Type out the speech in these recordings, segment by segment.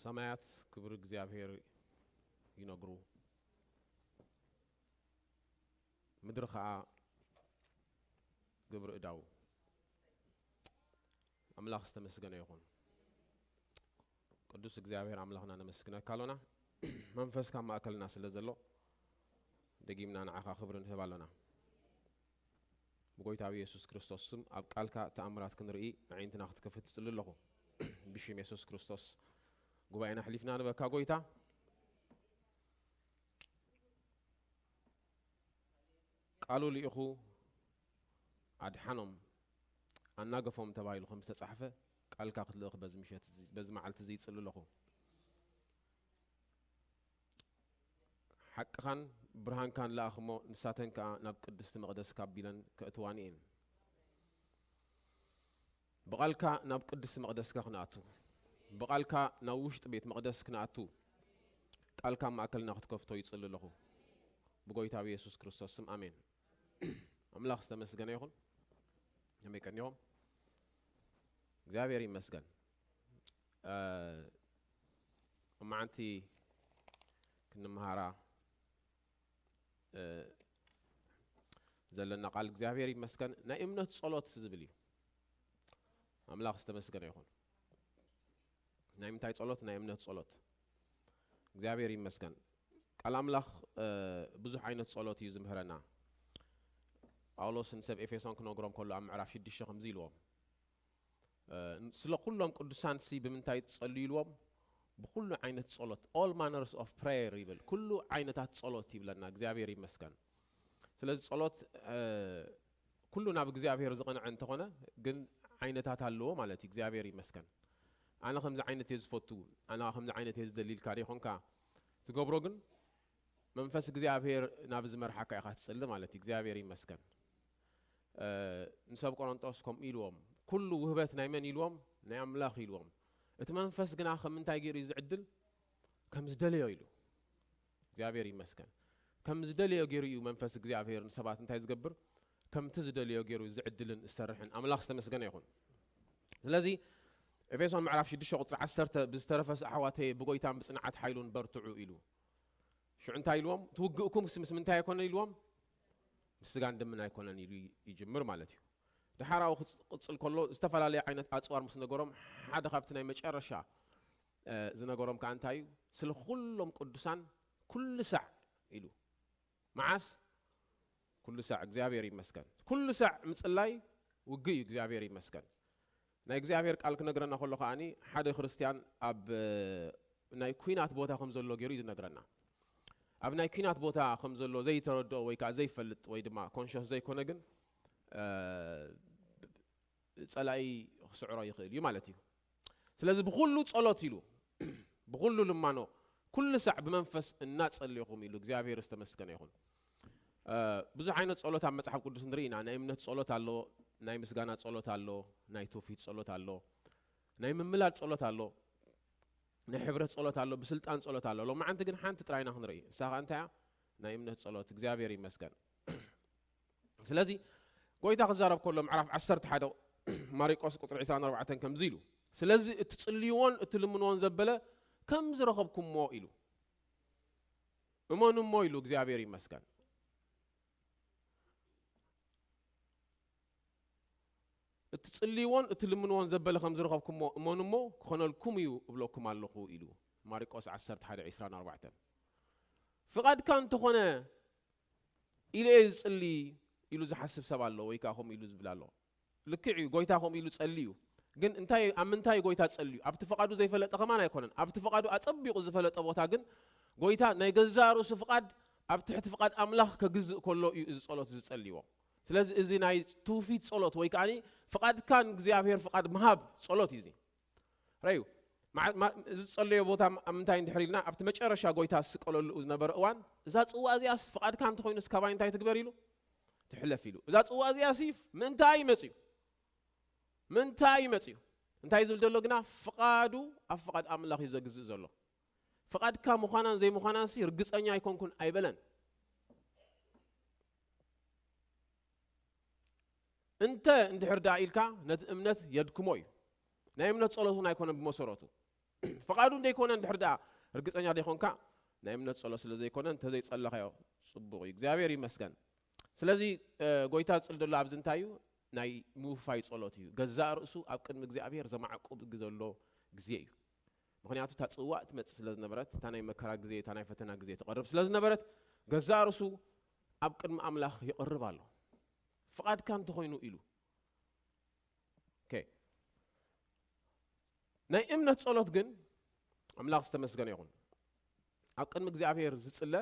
ሰማያት ክብሪ እግዚኣብሔር ይነግሩ፣ ምድሪ ኸኣ ግብሪ እዳዉ። ኣምላኽ ዝተመስገነ ይኹን። ቅዱስ እግዚኣብሔር ኣምላኽና ነመስግነካ ኣሎና። መንፈስካ ኣብ ማእከልና ስለ ዘሎ ደጊምና ንዓኻ ክብሪ ንህብ ኣሎና። ብጎይታ ብየሱስ ክርስቶስ ስም ኣብ ቃልካ ተኣምራት ክንርኢ ኣዒንትና ክትከፍት እጽሊ ኣለኹ። ብሽም የሱስ ክርስቶስ ጉባኤና ኣሕሊፍና ንበካ ጎይታ። ቃሉ ልኢኹ ኣድሓኖም ኣናገፎም ተባሂሉ ከም ዝተጻሕፈ ቃልካ ክትልእኽ በዚ ምሸት እዚ፣ በዚ መዓልቲ እዚ ይጽሊ ኣለኹ። ሓቅኻን ብርሃንካን ለኣኽ እሞ ንሳተን ከኣ ናብ ቅድስቲ መቕደስካ ኣቢለን ከእትዋኒ እየን። ብቓልካ ናብ ቅድስቲ መቕደስካ ክንኣቱ፣ ብቓልካ ናብ ውሽጢ ቤት መቕደስ ክንኣቱ፣ ቃልካ ኣብ ማእከልና ክትከፍቶ ይጽሊ ኣለኹ። ብጎይታ ብየሱስ ክርስቶስ ስም ኣሜን። ኣምላኽ ዝተመስገነ ይኹን። ከመይ ቀኒኹም? እግዚኣብሔር ይመስገን። እ፣ መዓንቲ ክንመሃራ፣ እ፣ ዘለና ቃል እግዚኣብሔር ይመስገን ናይ እምነት ጸሎት ዝብል እዩ። ኣምላኽ ዝተመስገነ ይኹን። ናይ ምንታይ ጸሎት? ናይ እምነት ጸሎት። እግዚኣብሔር ይመስገን። ቃል ኣምላኽ፣ እ፣ ብዙሕ ዓይነት ጸሎት እዩ ዝምህረና። ጳውሎስ ንሰብ ኤፌሶን ክነግሮም ከሎ ኣብ ምዕራፍ ሽዱሽተ ከምዚ ኢልዎም፣ እ፣ ስለ ኩሎም ቅዱሳን ሲ ብምንታይ ትጸልዩ ኢልዎም? ብኩሉ ዓይነት ጸሎት፣ all manners of prayer ይብል። ኩሉ ዓይነታት ጸሎት ይብለና። እግዚኣብሔር ይመስገን። ስለዚ ጸሎት፣ እ፣ ኩሉ ናብ እግዚኣብሔር ዝቐንዐ እንተኾነ፣ ግን ዓይነታት ኣለዎ ማለት እዩ። እግዚኣብሔር ይመስገን። ኣነ ከምዚ ዓይነት እየ ዝፈቱ፣ ኣነ ከምዚ ዓይነት እየ ዝደሊ ኢልካ ደይኮንካ ትገብሮ፣ ግን መንፈስ እግዚኣብሔር ናብ ዝመርሓካ ኢኻ ትጽሊ ማለት እዩ። እግዚኣብሔር ይመስገን። እ፣ ንሰብ ቆሮንጦስ ከምኡ ኢልዎም፣ ኩሉ ውህበት ናይ መን ኢልዎም? ናይ ኣምላኽ ኢልዎም። እቲ መንፈስ ግና ከም ምንታይ ገይሩ እዩ ዝዕድል? ከም ዝደለዮ ኢሉ። እግዚኣብሔር ይመስገን። ከም ዝደለዮ ገይሩ እዩ መንፈስ እግዚኣብሔር ንሰባት እንታይ ዝገብር? ከምቲ ዝደለዮ ገይሩ ዝዕድልን ዝሰርሕን። ኣምላኽ ዝተመስገነ ይኹን። ስለዚ ኤፌሶን ምዕራፍ ሽዱሽተ ቁጽሪ ዓሰርተ፣ ብዝተረፈስ ኣሕዋተየ ብጎይታን ብጽንዓት ሓይሉን በርትዑ ኢሉ። ሽዑ እንታይ ኢልዎም? ትውግእኩም ምስ፣ ምስ ምንታይ ኣይኮነን ኢልዎም? ምስ ስጋን ደምን ኣይኮነን ኢሉ ይጅምር ማለት እዩ። ድሓራዊ ክጽ-፣ ክጽል ከሎ ዝተፈላለየ ዓይነት ኣጽዋር ምስ ነገሮም፣ ሓደ ካብቲ ናይ መጨረሻ፣ እ፣ ዝነገሮም ከኣ እንታይ እዩ? ስለ ኩሎም ቅዱሳን ኩሉ ሳዕ ኢሉ። መዓስ? ኩሉ ሳዕ። እግዚኣብሔር ይመስገን። ኩሉ ሳዕ ምጽላይ ውግእ እዩ። እግዚኣብሔር ይመስገን። ናይ እግዚኣብሔር ቃል ክነግረና ከሎ ከኣኒ ሓደ ክርስትያን ኣብ፣ እ፣ ናይ ኲናት ቦታ ከም ዘሎ ገይሩ እዩ ዝነግረና። ኣብ ናይ ኲናት ቦታ ከም ዘሎ ዘይተረድኦ ወይ ከኣ ዘይፈልጥ ወይ ድማ ኮንሸስ ዘይኮነ ግን፣ እ፣ ጸላኢ ክስዕሮ ይኽእል እዩ ማለት እዩ። ስለዚ ብኹሉ ጸሎት ኢሉ፣ ብኹሉ ልማኖ፣ ኩሉ ሳዕ ብመንፈስ እናጸለኹም ኢሉ፣ እግዚኣብሔር ዝተመስገነ ይኹን። እ፣ ብዙሕ ዓይነት ጸሎት ኣብ መጽሓፍ ቅዱስ ንርኢ ኢና። ናይ እምነት ጸሎት ኣሎ፣ ናይ ምስጋና ጸሎት ኣሎ፣ ናይ ትውፊት ጸሎት ኣሎ፣ ናይ ምምላድ ጸሎት ኣሎ፣ ናይ ሕብረት ጸሎት ኣሎ፣ ብስልጣን ጸሎት ኣሎ። ሎማዓንቲ ግን ሓንቲ ጥራይ ኢና ክንርኢ። ንሳ ኸኣ እንታይ እያ? ናይ እምነት ጸሎት። እግዚኣብሔር ይመስገን። ስለዚ ጎይታ ክዛረብ ከሎ ምዕራፍ ዓሰርተ ሓደ ማርቆስ ቁጽሪ ዕስራን ኣርባዕተን ከምዚ ኢሉ፣ "ስለዚ እትጽልይዎን እትልምንዎን ዘበለ ከም ዝረኸብኩሞ" ኢሉ። "እመኑ እሞ" ኢሉ፣ እግዚኣብሔር ይመስገን። "እትጽልይዎን እትልምንዎን ዘበለ ከም ዝረኸብኩሞ እመኑ እሞ ክኾነልኩም እዩ እብለኩም ኣለኹ" ኢሉ። ማርቆስ ዓሰርተ ሓደ ዕስራን ኣርባዕተን። ፍቓድካ እንተኾነ ኢሉ እየ ዝጽሊ ኢሉ ዝሓስብ ሰብ ኣሎ፣ ወይ ከኣ ከምኡ ኢሉ ዝብል ኣሎ። ልክዕ እዩ፣ ጎይታ ከምኡ ኢሉ ጸልዩ። ግን እንታይ፣ ኣብ ምንታይ ጎይታ ጸልዩ? ኣብቲ ፍቓዱ ዘይፈለጠ ከማን ኣይኮነን። ኣብቲ ፍቓዱ ኣጸቢቑ ዝፈለጠ ቦታ ግን ጎይታ ናይ ገዛእ ርእሱ ፍቓድ ኣብ ትሕቲ ፍቓድ ኣምላኽ ከግዝእ ከሎ እዩ እዚ ጸሎት እዚ ጸልይዎ። ስለዚ እዚ ናይ ትውፊት ጸሎት ወይ ከኣ ፍቓድካ ንእግዚኣብሔር ፍቓድ ምሃብ ጸሎት እዩ እዚ። ረዩ፣ መዓ-፣ ማ-፣ እዚ ዝጸለዮ ቦታ ኣብ ምንታይ እንድሕር ኢልና፣ ኣብቲ መጨረሻ ጎይታ ዝስቀለሉ ዝነበረ እዋን፣ "እዛ ጽዋ እዚኣስ ፍቓድካ እንተኾይኑስ ካባይ እንታይ ትግበር?" ኢሉ፣ "ትሕለፍ" ኢሉ። እዛ ጽዋ እዚኣሲ ምንታይ መጽዩ? ምንታይ መጽዩ? እንታይ ዝብል ዘሎ ግና፣ ፍቓዱ ኣብ ፍቓድ ኣምላኽ እዩ ዘግዝእ ዘሎ። ፍቓድካ ምዃናን ዘይምዃናንሲ ርግጸኛ ኣይኮንኩን ኣይበለን። እንተ እንድሕር ደኣ ኢልካ፣ ነቲ እምነት የድክሞ እዩ። ናይ እምነት ጸሎት እውን ኣይኮነን ብመሰረቱ። ፍቓዱ እንደይኮነ እንድሕር ደኣ ርግጸኛ ዘይኮንካ፣ ናይ እምነት ጸሎት ስለ ዘይኮነ፣ እንተዘይጸለኻዮ ጽቡቕ እዩ። እግዚኣብሔር ይመስገን። ስለዚ፣ እ፣ ጎይታ ዝጽል ዘሎ ኣብዚ እንታይ እዩ? ናይ ምውፋይ ጸሎት እዩ። ገዛእ ርእሱ ኣብ ቅድሚ እግዚኣብሔር ዘማዕቁብ ግ-፣ ዘሎ ግዜ እዩ። ምኽንያቱ እታ ጽዋእ ትመጽእ ስለ ዝነበረት፣ እታ ናይ መከራ ግዜ፣ እታ ናይ ፈተና ግዜ ትቐርብ ስለ ዝነበረት፣ ገዛእ ርእሱ ኣብ ቅድሚ ኣምላኽ ይቐርብ ኣሎ። ፍቓድካ እንተኾይኑ ኢሉ። ኦኬ። ናይ እምነት ጸሎት ግን ኣምላኽ ዝተመስገነ ይኹን። ኣብ ቅድሚ እግዚኣብሔር ዝጽለ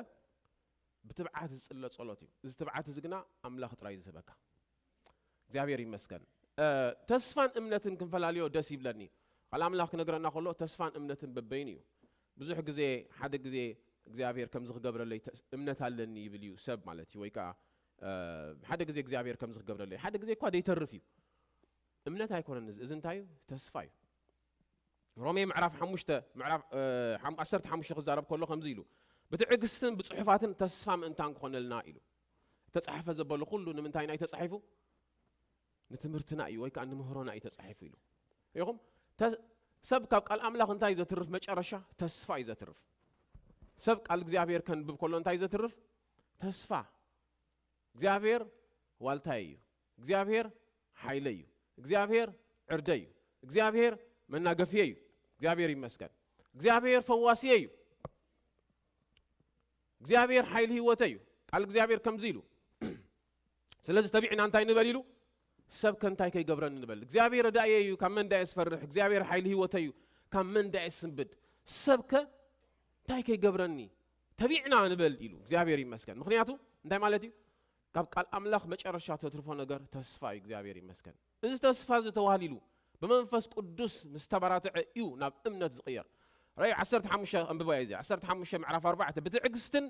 ብትብዓት ዝጽለ ጸሎት እዩ። እዚ ትብዓት እዚ ግና ኣምላኽ ጥራይ እዩ ዝህበካ። እግዚኣብሔር ይመስገን። እ፣ ተስፋን እምነትን ክንፈላልዮ ደስ ይብለኒ። ቃል ኣምላኽ ክነግረና ከሎ ተስፋን እምነትን በበይኑ እዩ። ብዙሕ ግዜ፣ ሓደ ግዜ እግዚኣብሔር ከምዚ ክገብረለይ ተ-፣ እምነት ኣለኒ ይብል እዩ ሰብ ማለት እዩ። ወይ ከኣ፣ እ፣ ሓደ ግዜ እግዚኣብሔር ከምዚ ክገብረለይ፣ ሓደ ግዜ እኳ ደይተርፍ እዩ። እምነት ኣይኮነን እዚ። እዚ እንታይ እዩ? ተስፋ እዩ። ሮሜ ምዕራፍ ሓሙሽተ፣ ምዕራፍ፣ እ፣ ሓም-፣ ዓሰርተ ሓሙሽተ ክዛረብ ከሎ ከምዚ ኢሉ፣ "ብትዕግስትን ብጽሑፋትን ተስፋ ምእንታን ክኾነልና" ኢሉ። "እተጻሕፈ ዘበሉ ኩሉ ንምንታይ ናይ ተጻሒፉ? ንትምህርትና እዩ፣ ወይ ከኣ ንምህሮና እዩ ተጻሒፉ" ኢሉ። ይኹም፣ ተ-፣ ሰብ ካብ ቃል ኣምላኽ እንታይ እዩ ዘትርፍ? መጨረሻ ተስፋ እዩ ዘትርፍ። ሰብ ቃል እግዚኣብሔር ከንብብ ከሎ እንታይ እዩ ዘትርፍ? ተስፋ። እግዚኣብሔር ዋልታየ እዩ። እግዚኣብሔር ሓይለይ እዩ። እግዚኣብሔር ዕርደይ እዩ። እግዚኣብሔር መናገፍየ እዩ። እግዚኣብሔር ይመስገን። እግዚኣብሔር ፈዋስየ እዩ። እግዚኣብሔር ሓይሊ ህይወተይ እዩ። ቃል እግዚኣብሔር ከምዚ ኢሉ። ስለዚ ተቢዕና እንታይ ንበል ኢሉ? "ሰብ ከ እንታይ ከይገብረኒ?" ንበል። "እግዚኣብሔር ረዳእየ እዩ፣ ካብ መን ዳየ ስፈርሕ? እግዚኣብሔር ሓይሊ ህይወተይ እዩ፣ ካብ መን ዳየ ስንብድ? ሰብ ከ እንታይ ከይገብረኒ? ተቢዕና ንበል" ኢሉ። እግዚኣብሔር ይመስገን። ምኽንያቱ እንታይ ማለት እዩ? ካብ ቃል ኣምላኽ መጨረሻ ተትርፎ ነገር ተስፋ እዩ። እግዚኣብሔር ይመስገን። እዚ ተስፋ እዚ ተዋህሊሉ ብመንፈስ ቅዱስ ምስ ተበራትዐ እዩ ናብ እምነት ዝቕየር። ራእይ ዓሰርተ ሓሙሽተ ኣንብባዮ እዚ። ዓሰርተ ሓሙሽተ ምዕራፍ ኣርባዕተ፣ ብትዕግስትን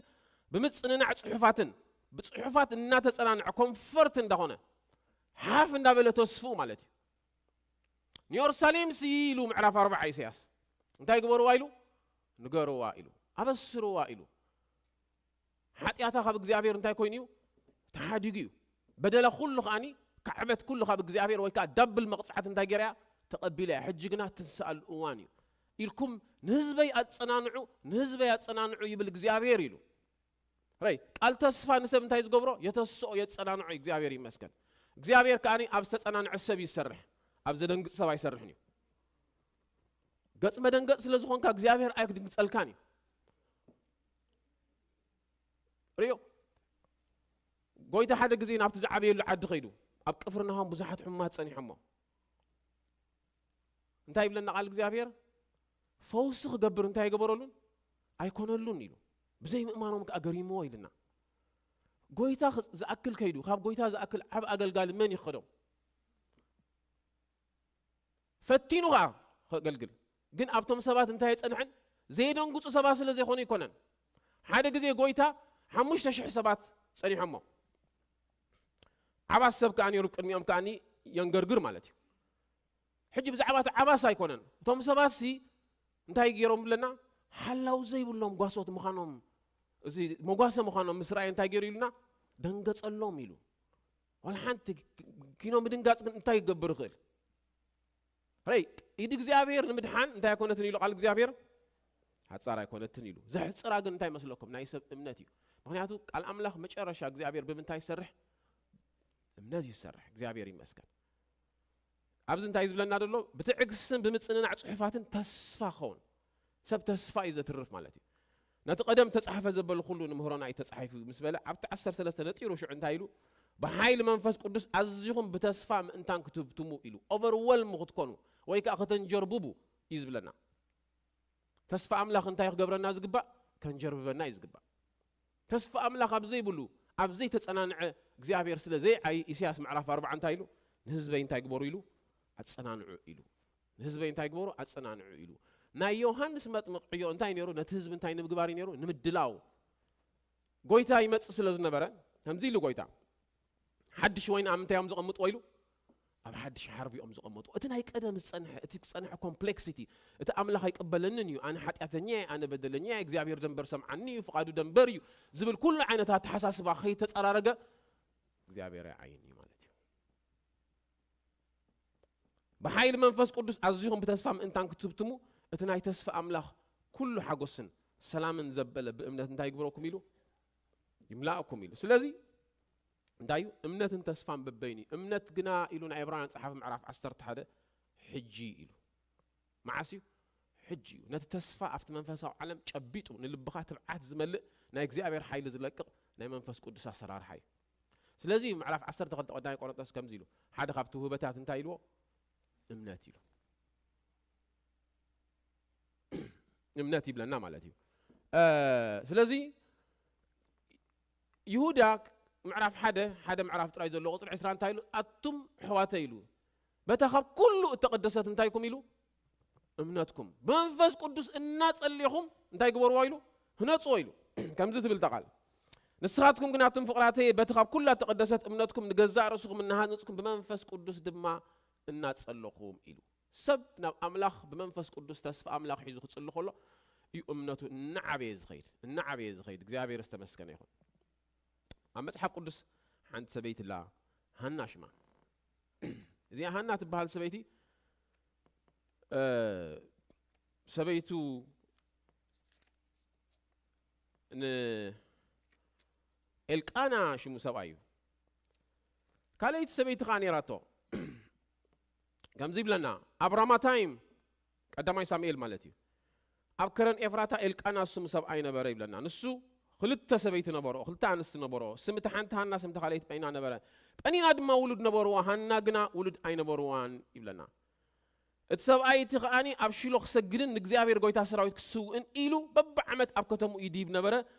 ብምጽንናዕ ጽሑፋትን፣ ብጽሑፋት እናተጸናንዐ፣ ኮንፈርት እንዳኾነ፣ ሓፍ እንዳበለ ተስፍኡ ማለት እዩ። ንዮርሳሌም ሲ ኢሉ ምዕራፍ ኣርባዓ ኢሳያስ እንታይ ግበርዋ ኢሉ? ንገርዋ ኢሉ፣ ኣበስርዋ ኢሉ። ሓጢኣታ ካብ እግዚኣብሔር እንታይ ኮይኑ እዩ? ተሓዲጉ እዩ። በደላ ኩሉ ከኣኒ፣ ካዕበት ኩሉ ካብ እግዚኣብሔር ወይ ከዓ ዳብል መቕጻዕቲ እንታይ ገይራ እያ? ተቐቢላ እያ። ሕጂ ግና ትንስኣሉ እዋን እዩ ኢልኩም ንህዝበይ ኣጸናንዑ፣ ንህዝበይ ኣጸናንዑ ይብል እግዚኣብሔር ኢሉ። ረይ፣ ቃል ተስፋ ንሰብ እንታይ ዝገብሮ? የተስኦ፣ የጸናንዖ። እግዚኣብሔር ይመስገን። እግዚኣብሔር ከኣኒ ኣብ ዝተጸናንዐ ሰብ ይሰርሕ፣ ኣብ ዘደንግጽ ሰብ ኣይሰርሕን እዩ። ገጽ መደንገጽ ስለ ዝኾንካ እግዚኣብሔር ኣይክድንግጸልካን እዩ። ርእዮ፣ ጎይታ ሓደ ግዜ ናብቲ ዝዓበየሉ ዓዲ ኸይዱ፣ ኣብ ቅፍርናሆም ብዙሓት ሕሙማት ጸኒሖሞ። እንታይ ይብለና ቃል እግዚኣብሔር? ፈውሲ ክገብር እንታይ ኣይገበረሉን? ኣይኮነሉን ኢሉ። ብዘይ ምእማኖም ከኣ ገሪምዎ ኢልና። ጎይታ ኽ-፣ ዝኣክል ከይዱ፣ ካብ ጎይታ ዝኣክል ዓብ ኣገልጋሊ መን ይኸዶም? ፈቲኑ ኸኣ ከገልግል። ግን ኣብቶም ሰባት እንታይ ኣይጸንሐን? ዘየደንግጹ ሰባት ስለ ዘይኾኑ ኣይኮነን። ሓደ ግዜ ጎይታ ሓሙሽተ ሽሕ ሰባት ጸኒሖሞ። ዓባስ ሰብ ከኣ ነይሩ፣ ቅድሚኦም ከኣ የንገርግር ማለት እዩ። ሕጂ ብዛዕባ እቲ ዓባስ ኣይኮነን። እቶም ሰባት ሲ እንታይ ገይሮም ብለና? ሓላው ዘይብሎም ጓሶት ምዃኖም፣ እዚ መጓሰ ምዃኖም ምስ ረኣየ እንታይ ገይሩ ኢሉና? ደንገጸሎም ኢሉ። ዋላ ሓንቲ ኪኖ ምድንጋጽ ግን እንታይ ክገብር ይኽእል? ረይ፣ ኢድ እግዚኣብሔር ንምድሓን እንታይ ኣይኮነትን ኢሉ ቃል እግዚኣብሔር? ሓጻር ኣይኮነትን ኢሉ። ዘሕጽራ ግን እንታይ መስለኩም? ናይ ሰብ እምነት እዩ። ምኽንያቱ ቃል ኣምላኽ መጨረሻ እግዚኣብሔር ብምንታይ ይሰርሕ? እምነት እዩ ዝሰርሕ። እግዚኣብሔር ይመስገን። ኣብዚ እንታይ ዝብለና ዘሎ? ብትዕግስትን ብምጽንናዕ ጽሑፋትን ተስፋ ክኸውን። ሰብ ተስፋ እዩ ዘትርፍ ማለት እዩ። ነቲ ቀደም ተጻሕፈ ዘበለ ኩሉ ንምህሮና እዩ ተጻሒፉ ምስ በለ፣ ኣብቲ ዓሰርተ ሰለስተ ነጢሩ ሽዑ እንታይ ኢሉ? "ብሓይሊ መንፈስ ቅዱስ ኣዚኹም ብተስፋ ምእንታን ክትብትሙ" ኢሉ። ኦቨርወልም ክትኮኑ ወይ ከኣ ከተንጀርብቡ እዩ ዝብለና። ተስፋ ኣምላኽ እንታይ ክገብረና ዝግባእ? ከንጀርብበና እዩ ዝግባእ። ተስፋ ኣምላኽ ኣብ ዘይብሉ፣ ኣብ ዘይተጸናንዐ እግዚኣብሔር ስለ ዘይዓዪ፣ ኢሳያስ ምዕራፍ ኣርባዓ እንታይ ኢሉ? "ንህዝበይ እንታይ ግበሩ?" ኢሉ፣ "ኣጸናንዑ" ኢሉ። "ንህዝበይ እንታይ ግበሩ? ኣጸናንዑ" ኢሉ። ናይ ዮሃንስ መጥምቕ ዕዮ እንታይ ነይሩ? ነቲ ህዝቢ እንታይ ንምግባር እዩ ነይሩ? ንምድላው። ጎይታ ይመጽእ ስለ ዝነበረ፣ ከምዚ ኢሉ ጎይታ፣ "ሓድሽ ወይኒ ኣብ ምንታይ እዮም ዘቐምጥዎ?" ኢሉ፣ "ኣብ ሓድሽ ሓርቢ እዮም ዘቐመጥዎ." እቲ ናይ ቀደም ዝጸንሐ፣ እቲ ዝጸንሐ ኮምፕሌክሲቲ፣ እቲ ኣምላኽ ኣይቅበለንን እዩ፣ ኣነ ሓጢኣተኛ እየ፣ ኣነ በደለኛ እየ፣ እግዚኣብሔር ደንበር ሰምዓኒ እዩ፣ ፍቓዱ ደንበር እዩ ዝብል ኩሉ ዓይነት ኣተሓሳስባ ከይተጸራረገ እግዚኣብሔር ኣይዓይን እዩ ማለት እዩ። "ብሓይሊ መንፈስ ቅዱስ ኣዚኹም ብተስፋ ምእንታን ክትብትሙ፣ እቲ ናይ ተስፋ ኣምላኽ ኩሉ ሓጎስን ሰላምን ዘበለ ብእምነት እንታይ ይግበረኩም ኢሉ? ይምላእኩም ኢሉ። ስለዚ እንታይ እዩ? እምነትን ተስፋን በበይኑ እዩ። እምነት ግና ኢሉ ናይ ዕብራውያን ጸሓፊ ምዕራፍ ዓሰርተ ሓደ ሕጂ ኢሉ። መዓስ እዩ? ሕጂ እዩ። ነቲ ተስፋ ኣብቲ መንፈሳዊ ዓለም ጨቢጡ ንልብኻ ትብዓት ዝመልእ ናይ እግዚኣብሔር ሓይሊ ዝለቅቕ ናይ መንፈስ ቅዱስ ኣሰራርሓ እዩ። ስለዚ ምዕራፍ ዓሰርተ ክልተ ቀዳማይ ቆሮንቶስ ከምዚ ኢሉ፣ ሓደ ካብቲ ውህበታት እንታይ ኢልዎ? እምነት ኢሉ። እምነት ይብለና ማለት እዩ። ስለዚ ይሁዳ ምዕራፍ ሓደ ሓደ ምዕራፍ ጥራይ ዘሎ ቁፅሪ ዕስራ እንታይ ኢሉ? ኣቱም ኣሕዋተይ ኢሉ፣ በታ ካብ ኩሉ እተቐደሰት እንታይ ኢኩም ኢሉ? እምነትኩም ብመንፈስ ቅዱስ እናጸለኹም እንታይ ግበርዎ ኢሉ? ህነጽዎ ኢሉ። ከምዚ ትብል እታ ቃል፣ ንስኻትኩም ግን ኣቱም ፍቕራተይ በቲ ካብ ኩላ እተቐደሰት እምነትኩም ንገዛእ ርእስኹም እናሃነጽኩም ብመንፈስ ቅዱስ ድማ እናጸለኹም ኢሉ። ሰብ ናብ ኣምላኽ ብመንፈስ ቅዱስ ተስፋ ኣምላኽ ሒዙ ክጽሊ ከሎ እዩ እምነቱ እናዓበየ ዝኸይድ፣ እናዓበየ ዝኸይድ። እግዚኣብሔር ዝተመስገነ ይኹን። ኣብ መጽሓፍ ቅዱስ ሓንቲ ሰበይቲ ኣላ፣ ሃና ሽማ። እዚኣ ሃና ትበሃል ሰበይቲ፣ እ፣ ሰበይቱ ንኤልቃና ሽሙ ሰብኣይ እዩ። ካልኣይቲ ሰበይቲ ከኣ ነይራቶ። ከምዚ ይብለና፣ ኣብ ራማታይም፣ ቀዳማይ ሳሙኤል ማለት እዩ፣ ኣብ ከረን ኤፍራታ ኤልቃና ስሙ ሰብኣይ ነበረ ይብለና። ንሱ ክልተ ሰበይቲ ነበሮ፣ ክልተ ኣንስቲ ነበሮ። ስም እታ ሓንቲ ሃና፣ ስም እታ ካልኣይቲ ጴኒና ነበረ። ጴኒና ድማ ውሉድ ነበርዋ፣ ሃና ግና ውሉድ ኣይነበርዋን ይብለና። እቲ ሰብኣይ እቲ ከኣኒ ኣብ ሺሎ ክሰግድን ንእግዚኣብሔር ጐይታ ሰራዊት ክስውእን ኢሉ በብዓመት ኣብ ከተምኡ ይድይብ ነበረ።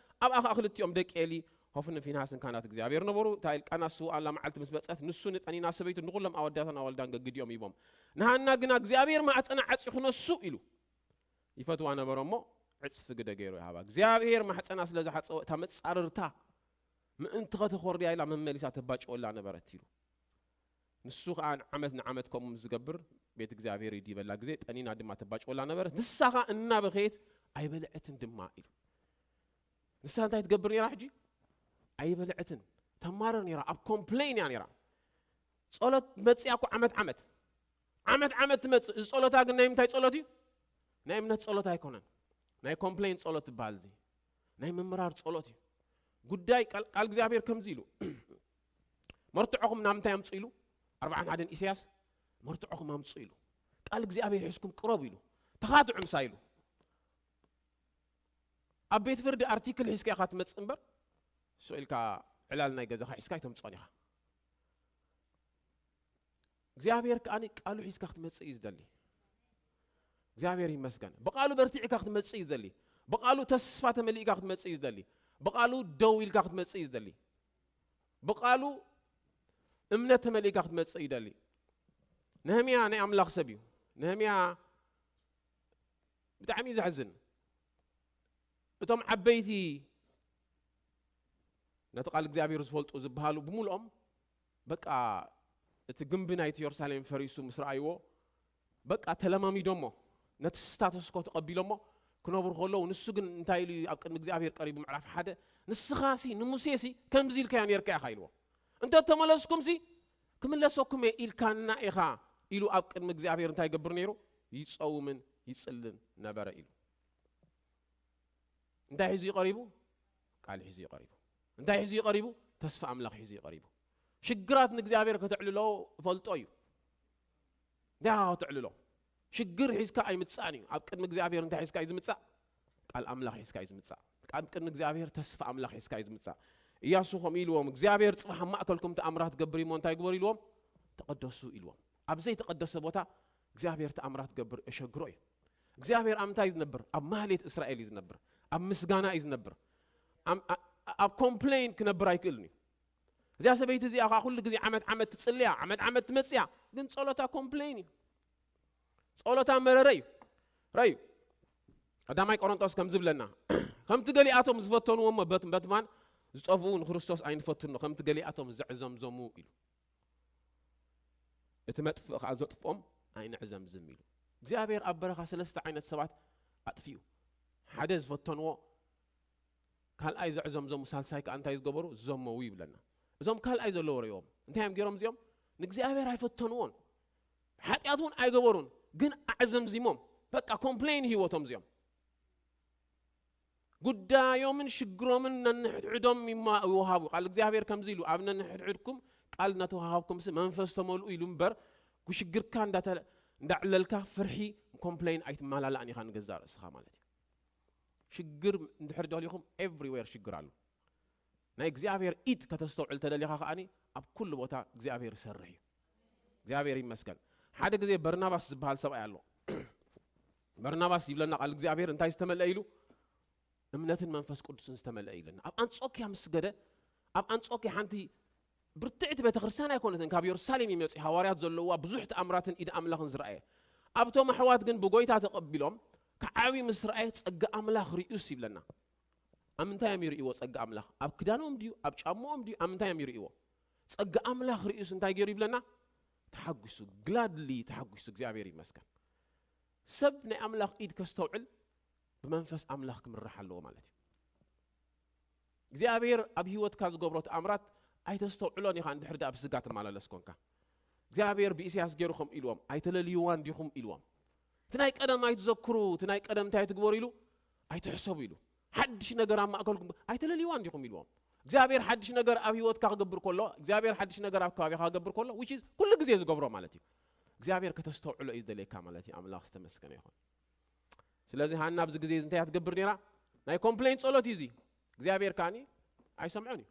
ኣብኣ ኸኣ ክልቲኦም ደቂ ኤሊ፣ ሆፍንን ፊንሃስን ካህናት እግዚኣብሔር ነበሩ። እታ ኤልቃና ዝስውኣላ መዓልቲ ምስ መጸት፣ ንሱ ንጴኒና ሰበይቱ ንኹሎም ኣወዳታን ኣዋልዳን ገግዲኦም ሂቦም። ንሃና ግና እግዚኣብሔር ማዕጸና ዓጺኹ ነሱ ኢሉ ይፈትዋ ነበረ እሞ፣ ዕጽፊ ግደ ገይሩ ይሃባ። እግዚኣብሔር ማሕጸና ስለ ዝሓጸወ፣ እታ መጻርርታ ምእንቲ ከተኾርያ ኢላ መመሊሳ ተባጭወላ ነበረት ኢሉ። ንሱ ኸኣ ዓመት ንዓመት ከምኡ ምስ ዝገብር፣ ቤት እግዚኣብሔር ይድይበላ ግዜ፣ ጴኒና ድማ ተባጭወላ ነበረት። ንሳ ኸኣ እናበኸየት ኣይበልዐትን ድማ ኢሉ። ንሳ እንታይ ትገብር ነይራ ሕጂ? ኣይበልዐትን። ተማርር ነይራ፣ ኣብ ኮምፕሌን እያ ነይራ። ጸሎት መጽያ እኮ ዓመት ዓመት። ዓመት ዓመት ትመጽእ። እዚ ጸሎታ ግን ናይ ምንታይ ጸሎት እዩ? ናይ እምነት ጸሎት ኣይኮነን። ናይ ኮምፕሌን ጸሎት ትበሃል እዚ። ናይ ምምራር ጸሎት እዩ። ጉዳይ ቃል፣ ቃል እግዚኣብሔር ከምዚ ኢሉ፣ "መርትዖኹም ናብ ምንታይ ኣምጹ?" ኢሉ፣ ኣርብዓን ሓደን ኢሳያስ፣ "መርትዖኹም ኣምጹ" ኢሉ። ቃል እግዚኣብሔር ሒዝኩም ቅረቡ ኢሉ። ተኻትዑ ምሳይ ኢሉ። ኣብ ቤት ፍርዲ ኣርቲክል ሒዝካ ኢኻ ትመጽእ እምበር፣ ስቕ ኢልካ ዕላል ናይ ገዛኻ ሒዝካ ኣይተምጽኦን ኢኻ። እግዚኣብሔር ከኣ ቃሉ ሒዝካ ክትመጽእ እዩ ዝደሊ። እግዚኣብሔር ይመስገን። ብቃሉ በርቲዕካ ክትመጽእ እዩ ዝደሊ። ብቃሉ ተስፋ ተመሊእካ ክትመጽእ እዩ ዝደሊ። ብቃሉ ደው ኢልካ ክትመጽእ እዩ ዝደሊ። ብቃሉ እምነት ተመሊእካ ክትመጽእ እዩ ይደሊ። ነህምያ ናይ ኣምላኽ ሰብ እዩ። ነህምያ ብጣዕሚ እዩ ዘሕዝን። እቶም ዓበይቲ ነቲ ቃል እግዚኣብሔር ዝፈልጡ ዝበሃሉ ብምልኦም፣ በቃ፣ እቲ ግንቢ ናይቲ የሩሳሌም ፈሪሱ ምስ ረኣይዎ፣ በቃ፣ ተለማሚዶሞ፣ ነቲ ስታተስኮ ተቐቢሎሞ ክነብሩ ከለዉ፣ ንሱ ግን እንታይ ኢሉ እዩ ኣብ ቅድሚ እግዚኣብሔር ቀሪቡ? ምዕራፍ ሓደ፣ "ንስኻሲ ንሙሴሲ ከምዚ ኢልካዮ ኔርካ ኢኻ" ኢልዎ። "እንተ ተመለስኩምሲ ክምለሰኩም እየ ኢልካና ኢኻ" ኢሉ ኣብ ቅድሚ እግዚኣብሔር እንታይ ይገብር ነይሩ? ይጸውምን ይጽልን ነበረ ኢሉ። እንታይ ሒዙ እዩ ቀሪቡ? ቃል ሒዙ እዩ ቀሪቡ። እንታይ ሒዙ እዩ ቀሪቡ? ተስፋ ኣምላኽ ሒዙ እዩ ቀሪቡ። ሽግራት ንእግዚኣብሔር ከተዕልሎ እፈልጦ እዩ። እንታይ ኢኻ ከተዕልሎ? ሽግር ሒዝካ ኣይምጻእን እዩ። ኣብ ቅድሚ እግዚኣብሔር እንታይ ሒዝካ እዩ ዝምጻእ? ቃል ኣምላኽ ሒዝካ እዩ ዝምጻእ። ኣብ ቅድሚ እግዚኣብሔር ተስፋ ኣምላኽ ሒዝካ እዩ ዝምጻእ። ኢያሱ ከምኡ ኢልዎም፣ "እግዚኣብሔር ጽባሕ ኣብ ማእከልኩም ተኣምራት ክገብር እዩ እሞ እንታይ ግበሩ?" ኢልዎም፣ "ተቐደሱ" ኢልዎም። ኣብ ዘይተቐደሰ ቦታ እግዚኣብሔር ተኣምራት ክገብር እሸግሮ እዩ። እግዚኣብሔር ኣብ ምንታይ እዩ ዝነብር? ኣብ ማህሌት እስራኤል እዩ ዝነብር። ኣብ ምስጋና እዩ ዝነብር። ኣብ፣ ኣብ፣ ኣብ ኮምፕሌን ክነብር ኣይክእልን እዩ። እዚኣ ሰበይቲ እዚኣ ኸዓ ኩሉ ግዜ ዓመት ዓመት ትጽልያ፣ ዓመት ዓመት ትመጽያ፣ ግን ጸሎታ ኮምፕሌን እዩ። ጸሎታ መረረ እዩ። ረዩ። ቀዳማይ ቆሮንጦስ ከም ዝብለና፣ "ከምቲ ገሊኣቶም ዝፈተንዎ እሞ በት-፣ በትማን ዝጠፍኡ ንክርስቶስ ኣይንፈትኖ፣ ከምቲ ገሊኣቶም ዘዕዘምዘሙ" ኢሉ። "እቲ መጥፍእ ኸዓ ዘጥፍኦም ኣይንዕዘምዝም" ኢሉ። እግዚኣብሔር ኣብ በረኻ ሰለስተ ዓይነት ሰባት ኣጥፊኡ። ሓደ ዝፈተንዎ፣ ካልኣይ ዘዕዘምዘሙ፣ ሳልሳይ ከኣ እንታይ ዝገበሩ? ዝዘመዉ ይብለና። እዞም ካልኣይ ዘለዉ ርእዮም። እንታይ እዮም ገይሮም እዚኦም? ንእግዚኣብሔር ኣይፈተንዎን። ሓጢኣት እውን ኣይገበሩን፣ ግን ኣዕዘምዚሞም። በቃ ኮምፕሌን ህይወቶም እዚኦም። ጉዳዮምን ሽግሮምን ነንሕድሕዶም ይማ- ይወሃቡ። ቃል እግዚኣብሔር ከምዚ ኢሉ፣ ኣብ ነንሕድሕድኩም ቃል እናተወሃሃብኩም ሲ መንፈስ ተመልኡ ኢሉ እምበር፣ ሽግርካ እንዳተ- እንዳዕለልካ ፍርሒ ኮምፕሌን ኣይትመላላእን ኢኻ ንገዛእ ርእስኻ ማለት እዩ። ሽግር እንድሕር ደሊኹም ኤቭሪዌር ሽግር ኣሎ። ናይ እግዚኣብሔር ኢድ ከተስተውዕል ተደሊኻ ከኣኒ ኣብ ኩሉ ቦታ እግዚኣብሔር ይሰርሕ እዩ። እግዚኣብሔር ይመስገን። ሓደ ግዜ በርናባስ ዝበሃል ሰብኣይ ኣሎ። በርናባስ ይብለና ቃል እግዚኣብሔር እንታይ ዝተመልአ ኢሉ፣ እምነትን መንፈስ ቅዱስን ዝተመልአ ይብለና። ኣብ ኣንጾኪያ ምስ ገደ፣ ኣብ ኣንጾኪያ ሓንቲ ብርትዕቲ ቤተክርስትያን ኣይኮነትን፣ ካብ የሩሳሌም ይመጽእ፣ ሃዋርያት ዘለውዋ ብዙሕ ተኣምራትን ኢድ ኣምላኽን ዝረኣየ። ኣብቶም ኣሕዋት ግን ብጎይታ ተቐቢሎም ክዓብዩ ምስ ረኣየ ጸጋ ኣምላኽ ርእዩስ ይብለና። ኣብ ምንታይ እዮም ይርእይዎ ጸጋ ኣምላኽ? ኣብ ክዳኖም ድዩ ኣብ ጫማኦም ድዩ ኣብ ምንታይ እዮም ይርእይዎ? ጸጋ ኣምላኽ ርእዩስ እንታይ ገይሩ ይብለና? ተሓጒሱ፣ ግላድሊ ተሓጒሱ። እግዚኣብሔር ይመስገን። ሰብ ናይ ኣምላኽ ኢድ ከስተውዕል ብመንፈስ ኣምላኽ ክምራሕ ኣለዎ ማለት እዩ። እግዚኣብሔር ኣብ ህይወትካ ዝገብሮ ተኣምራት ኣይተስተውዕሎን ኢኻ፣ እንድሕር ደኣ ብስጋ ትመላለስ ኮንካ። እግዚኣብሔር ብኢሳያስ ገይሩ ከም ኢልዎም፣ ኣይተለልይዋን ዲኹም ኢልዎም። እቲ ናይ ቀደም ኣይትዘክሩ፣ እቲ ናይ ቀደም እንታይ ትግበሩ ኢሉ ኣይትሕሰቡ ኢሉ። ሓድሽ ነገር ኣብ ማእከልኩም ኣይተለልይዋን ዲኹም ኢልዎም። እግዚኣብሔር ሓድሽ ነገር ኣብ ህይወትካ ክገብር ከሎ፣ እግዚኣብሔር ሓድሽ ነገር ኣብ ከባቢኻ ክገብር ከሎ፣ which is ኩሉ ግዜ ዝገብሮ ማለት እዩ። እግዚኣብሔር ከተስተውዕሎ እዩ ዝደልየካ ማለት እዩ። ኣምላኽ ዝተመስገነ ይኹን። ስለዚ ሃና ኣብዚ ግዜ እዚ እንታይ እያ ትገብር ነይራ? ናይ ኮምፕሌን ጸሎት እዩ እዚ። እግዚኣብሔር ከኣኒ ኣይሰምዖን እዩ።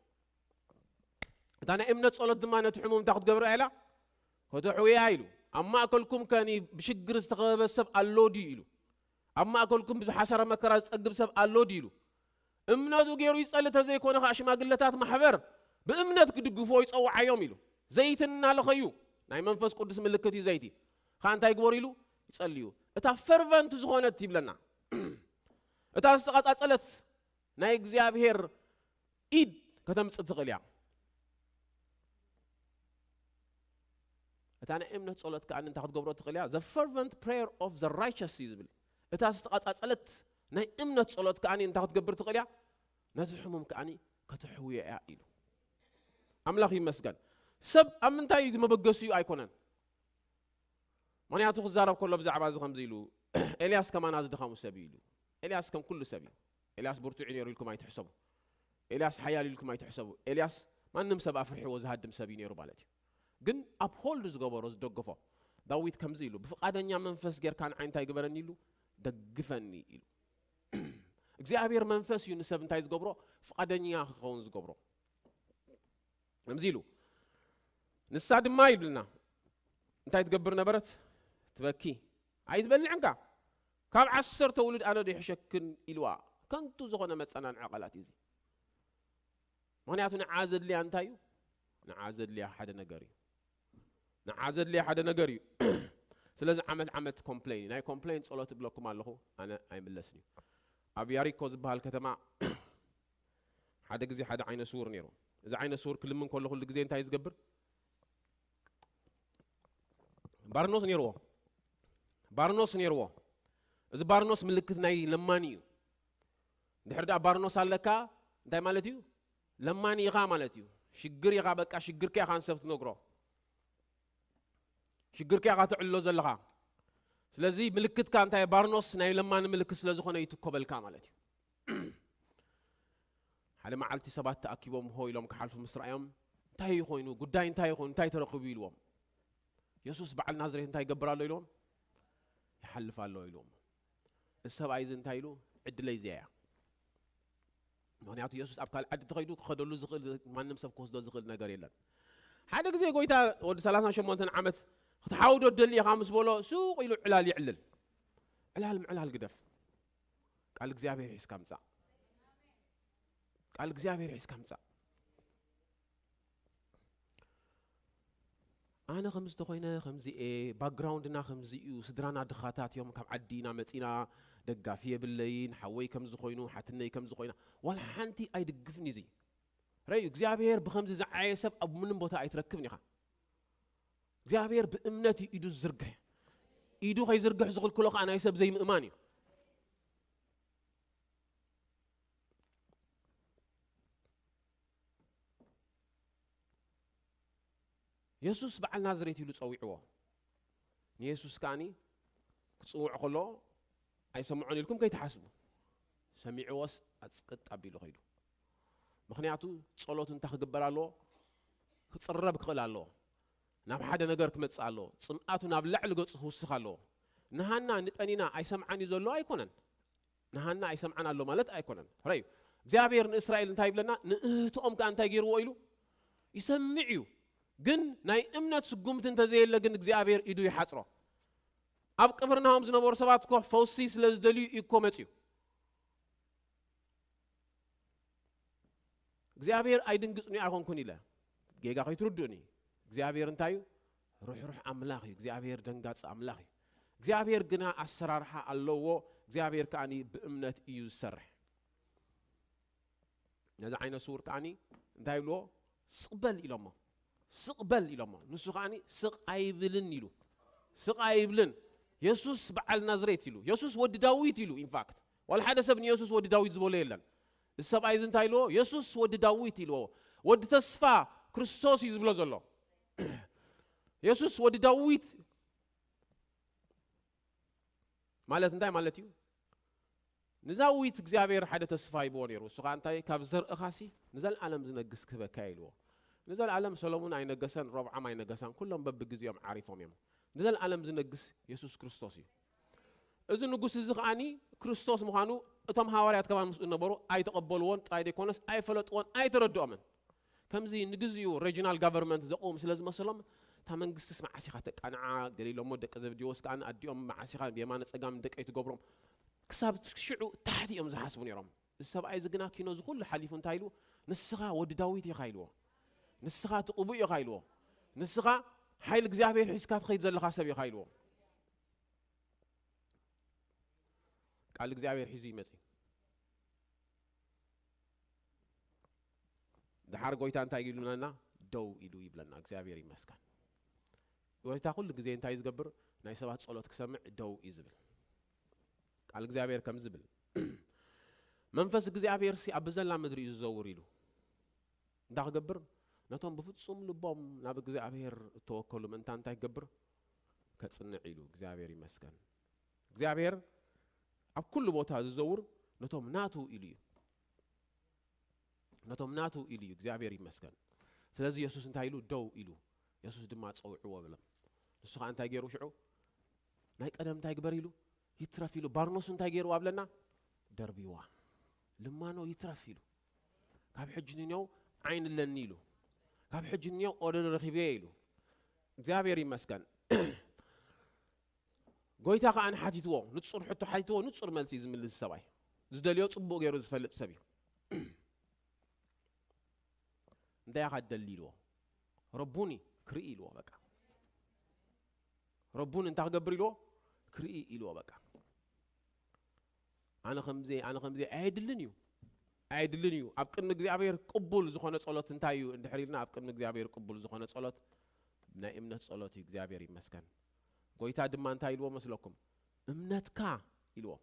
እታ ናይ እምነት ጸሎት ድማ ነቲ ሕሙም እንታይ ክትገብር እያ ኢላ? ከተሕውያ ኢሉ። ኣብ ማእከልኩም ከኒ ብሽግር ዝተኸበበ ሰብ ኣሎ ድዩ ኢሉ። ኣብ ማእከልኩም ብሓሳረ መከራ ዝጸግብ ሰብ ኣሎ ድዩ ኢሉ። እምነቱ ገይሩ ይጸሊ፣ ተዘይኮነ ከዓ ሽማግለታት ማሕበር ብእምነት ክድግፍዎ ይጸውዓዮም ኢሉ። ዘይቲ እናለኸዩ፣ ናይ መንፈስ ቅዱስ ምልክት እዩ ዘይቲ። ከዓ እንታይ ግበሩ ኢሉ? ይጸልዩ። እታ ፈርቨንት ዝኾነት ይብለና። እታ ዝተቐጻጸለት ናይ እግዚኣብሔር ኢድ ከተምጽእ ትኽእል እያ። እታ ናይ እምነት ጸሎት ከኣ እንታይ ክትገብሮ ትኽእል እያ? The fervent prayer of the righteous እዩ ዝብል። እታ ዝተቐጻጸለት ናይ እምነት ጸሎት ከኣ እንታይ ክትገብር ትኽእል እያ? ነቲ ሕሙም ከኣ ከተሕውዮ እያ ኢሉ። ኣምላኽ ይመስገን። ሰብ ኣብ ምንታይ እዩ መበገሲኡ ኣይኮነን። ምኽንያቱ ክዛረብ ከሎ ብዛዕባ እዚ ከምዚ ኢሉ፣ ኤልያስ ከማና ዝድኻሙ ሰብ እዩ ኢሉ። ኤልያስ ከም ኩሉ ሰብ እዩ። ኤልያስ ብርቱዕ እዩ ነይሩ ኢልኩም ኣይትሕሰቡ። ኤልያስ ሓያል ኢልኩም ኣይትሕሰቡ። ኤልያስ ማንም ሰብ ኣፍርሕዎ ዝሃድም ሰብ እዩ ነይሩ ማለት እዩ። ግን ኣብ ሆልድ ዝገበሮ ዝደገፎ ዳዊት ከምዚ ኢሉ፣ ብፍቓደኛ መንፈስ ጌርካ ንዓይ እንታይ ግበረኒ ኢሉ፣ ደግፈኒ ኢሉ። እግዚኣብሔር መንፈስ እዩ ንሰብ እንታይ ዝገብሮ? ፍቓደኛ ክኸውን ዝገብሮ። ከምዚ ኢሉ፣ ንሳ ድማ ይብልና እንታይ ትገብር ነበረት? ትበኪ። ኣይትበልዕንካ። ካብ ዓሰርተ ውሉድ ኣነ ዶ ይሕሸክን ኢልዋ። ከንቱ ዝኾነ መጸናንዒ ቃላት እዩ እዚ። ምኽንያቱ ንዓ ዘድልያ እንታይ እዩ? ንዓ ዘድልያ ሓደ ነገር እዩ። ንዓ ዘድልያ ሓደ ነገር እዩ። ስለዚ ዓመት ዓመት ኮምፕሌን፣ ናይ ኮምፕሌን ጸሎት እብለኩም ኣለኹ፣ ኣነ ኣይምለስን እዩ። ኣብ ያሪኮ ዝበሃል ከተማ ሓደ ግዜ ሓደ ዓይነ ስውር ነይሩ። እዚ ዓይነ ስውር ክልምን ከሎ ኩሉ ግዜ እንታይ ዝገብር? ባርኖስ ነይርዎ። ባርኖስ ነይርዎ። እዚ ባርኖስ ምልክት ናይ ለማኒ እዩ። እንድሕር ደኣ ባርኖስ ኣለካ እንታይ ማለት እዩ? ለማኒ ኢኻ ማለት እዩ። ሽግር ኢኻ፣ በቃ ሽግርካ ኢኻ ንሰብ ትነግሮ። ሽግርካ ኢኻ ተዕልሎ ዘለኻ። ስለዚ ምልክትካ እንታይ? ባርኖስ ናይ ለማኒ ምልክት ስለ ዝኾነ ይትኮበልካ ማለት እዩ። ሓደ መዓልቲ ሰባት ተኣኪቦም ሆ ኢሎም ክሓልፉ ምስ ረኣዮም፣ እንታይ እዩ ኮይኑ? ጉዳይ እንታይ እዩ ኮይኑ? እንታይ ተረኺቡ ኢልዎም። የሱስ በዓል ናዝሬት እንታይ ይገብር ኣሎ ኢልዎም? ይሓልፍ ኣሎ ኢልዎም። እዚ ሰብኣይ እዚ እንታይ ኢሉ? ዕድለይ እዚኣ እያ። ምኽንያቱ የሱስ ኣብ ካልእ ዓዲ ተኸይዱ ክኸደሉ ዝኽእል፣ ማንም ሰብ ክወስዶ ዝኽእል ነገር የለን። ሓደ ግዜ ጎይታ ወዲ ሰላሳን ሸሞንተን ዓመት ክትሓውዶ ትደሊ ኢኻ ምስ በሎ፣ ሱቕ ኢሉ ዕላል ይዕልል። ዕላል ምዕላል ግደፍ። ቃል እግዚኣብሔር ሒዝካ ምጻእ። ቃል እግዚኣብሔር ሒዝካ ምጻእ። ኣነ ከምዚ ተኾይነ ከምዚ እየ፣ ባክግራውንድና ከምዚ እዩ፣ ስድራና ድኻታት እዮም፣ ካብ ዓዲ ኢና መጺና፣ ደጋፊ የብለይን፣ ሓወይ ከምዚ ኮይኑ፣ ሓትነይ ከምዚ ኮይና፣ ዋላ ሓንቲ ኣይድግፍን እዩ እዚ። ረዩ፣ እግዚኣብሔር ብኸምዚ ዝዓየ ሰብ ኣብ ምንም ቦታ ኣይትረክብን ኢኻ። እግዚኣብሔር ብእምነት እዩ ኢዱ ዝዝርግሕ። ኢዱ ከይዝርግሕ ዝኽልክሎ ከዓ ናይ ሰብ ዘይምእማን እዩ። የሱስ በዓል ናዝሬት ኢሉ ጸዊዕዎ። ንየሱስ ከኣኒ ክጽውዕ ከሎ ኣይሰምዖን ኢልኩም ከይትሓስቡ። ሰሚዕዎስ ኣጽቅጥ ኣቢሉ ኸይዱ። ምኽንያቱ ጸሎት እንታይ ክግበር ኣለዎ? ክጽረብ ክኽእል ኣለዎ። ናብ ሓደ ነገር ክመጽእ ኣለዎ። ጽምኣቱ ናብ ላዕሊ ገጹ ክውስኽ ኣለዎ። ንሃና ንጠኒና ኣይሰምዓን እዩ ዘሎ ኣይኮነን። ንሃና ኣይሰምዓን ኣሎ ማለት ኣይኮነን። ረዩ እግዚኣብሔር ንእስራኤል እንታይ ይብለና? ንእህትኦም ከኣ እንታይ ገይርዎ ኢሉ? ይሰምዕ እዩ። ግን ናይ እምነት ስጉምቲ እንተዘየለ ግን እግዚኣብሔር ኢዱ ይሓጽሮ። ኣብ ቅፍርናሆም ዝነበሩ ሰባት እኮ ፈውሲ ስለ ዝደልዩ እዩ እኮ መጽዩ። እግዚኣብሔር ኣይድንግጽን ኣይኮንኩን ኢለ ጌጋ ከይትርድኡኒ። እግዚኣብሔር እንታይ እዩ? ርሕሩሕ ኣምላኽ እዩ። እግዚኣብሔር ደንጋጽ ኣምላኽ እዩ። እግዚኣብሔር ግና ኣሰራርሓ ኣለዎ። እግዚኣብሔር ከኣ ብእምነት እዩ ዝሰርሕ። ነዚ ዓይነ ስውር ከኣ እንታይ ይብልዎ? ስቕበል ኢሎሞ። ስቕበል ኢሎሞ። ንሱ ከኣ ስቕ ኣይብልን ኢሉ። ስቕ ኣይብልን። የሱስ በዓል ናዝሬት ኢሉ። የሱስ ወዲ ዳዊት ኢሉ። ኢንፋክት ዋላ ሓደ ሰብ ንየሱስ ወዲ ዳዊት ዝበሎ የለን። እዚ ሰብኣይ እዚ እንታይ ኢልዎ? የሱስ ወዲ ዳዊት ኢልዎ። ወዲ ተስፋ ክርስቶስ እዩ ዝብሎ ዘሎ። የሱስ ወዲ ዳዊት ማለት እንታይ ማለት እዩ? ንዳዊት እግዚኣብሔር ሓደ ተስፋ ሂብዎ ነይሩ። እሱ ኸዓ እንታይ? ካብ ዘርእኻሲ ንዘለኣለም ዝነግስ ክህበካ ኢልዎ። ንዘለኣለም ሰሎሙን ኣይነገሰን፣ ሮብዓም ኣይነገሳን፣ ኩሎም በብግዜኦም ዓሪፎም እዮም። ንዘለኣለም ዝነግስ የሱስ ክርስቶስ እዩ። እዚ ንጉስ እዚ ከዓኒ ክርስቶስ ምዃኑ እቶም ሃዋርያት ከማን ምስኡ ነበሩ ኣይተቐበልዎን ጥራይ ዘይኮነስ ኣይፈለጥዎን ኣይተረድኦምን። ከምዚ ንግዚኡ ሬጂናል ጋቨርንመንት ዘቕውም ስለ ዝመሰሎም እታ መንግስቲስ መዓስ ኢኻ ተቃንዓ ገለ ኢሎሞ ደቂ ዘብዲዎስ ከኣ ኣዲኦም መዓስ ኢኻ ብየማነ ጸጋም ደቀይ ትገብሮም ክሳብ ሽዑ ታሕቲ እዮም ዝሓስቡ ነይሮም። እዚ ሰብኣይ እዚ ግና ኪኖ እዚ ኩሉ ሓሊፉ እንታይ ኢሉ? ንስኻ ወዲ ዳዊት ኢኻ ኢልዎ። ንስኻ እቲ ቅቡእ ኢኻ ኢልዎ። ንስኻ ሓይሊ እግዚኣብሔር ሒዝካ ትኸይድ ዘለኻ ሰብ ኢኻ ኢልዎ። ቃል እግዚኣብሔር ሒዙ ይመጽእ። ድሓር ጎይታ እንታይ ኢሉና? ደው ኢሉ ይብለና። እግዚኣብሔር ይመስገን። ጎይታ ኩሉ ግዜ እንታይ እዩ ዝገብር? ናይ ሰባት ጸሎት ክሰምዕ ደው እዩ ዝብል። ቃል እግዚኣብሔር ከም ዝብል መንፈስ እግዚኣብሔር ሲ ኣብ ብዘላ ምድሪ እዩ ዝዘውር ኢሉ እንታይ ክገብር? ነቶም ብፍጹም ልቦም ናብ እግዚኣብሔር እተወከሉ ምእንታ እንታይ ክገብር? ከጽንዕ ኢሉ። እግዚኣብሔር ይመስገን። እግዚኣብሔር ኣብ ኩሉ ቦታ ዝዘውር ነቶም ናቱ ኢሉ እዩ። ነቶም ናቱ ኢሉ እዩ። እግዚኣብሔር ይመስገን። ስለዚ የሱስ እንታይ ኢሉ? ደው ኢሉ። የሱስ ድማ ጸውዕዎ ብሎም። ንሱ ኸዓ እንታይ ገይሩ ሽዑ? ናይ ቀደም እንታይ ግበር ኢሉ? ይትረፍ ኢሉ። ባርኖሱ እንታይ ገይሩ ኣብለና? ደርቢዋ። ልማኖ ይትረፍ ኢሉ። ካብ ሕጂ ንኔው ዓይን ኣለኒ ኢሉ። ካብ ሕጂ ንኔው ኦደር ረኺበ ኢሉ። እግዚኣብሔር ይመስገን። ጎይታ ከኣ ሓቲትዎ፣ ንጹር ሕቶ ሓቲትዎ፣ ንጹር መልሲ እዩ ዝምልስ ሰብኣይ። ዝደልዮ ጽቡቕ ገይሩ ዝፈልጥ ሰብ እዩ። እንታይ ኢኻ ትደሊ ኢልዎ። ረቡኒ ክርኢ ኢልዎ በቃ። ረቡኒ እንታይ ክገብር ኢልዎ? ክርኢ ኢልዎ በቃ። ኣነ ከምዚ ኣነ ከምዚ ኣየድልን እዩ። ኣየድልን እዩ። ኣብ ቅድሚ እግዚኣብሔር ቅቡል ዝኾነ ጸሎት እንታይ እዩ እንድሕር ኢልና ኣብ ቅድሚ እግዚኣብሔር ቅቡል ዝኾነ ጸሎት ናይ እምነት ጸሎት እዩ። እግዚኣብሔር ይመስገን። ጎይታ ድማ እንታይ ኢልዎ መስለኩም? እምነትካ ኢልዎ።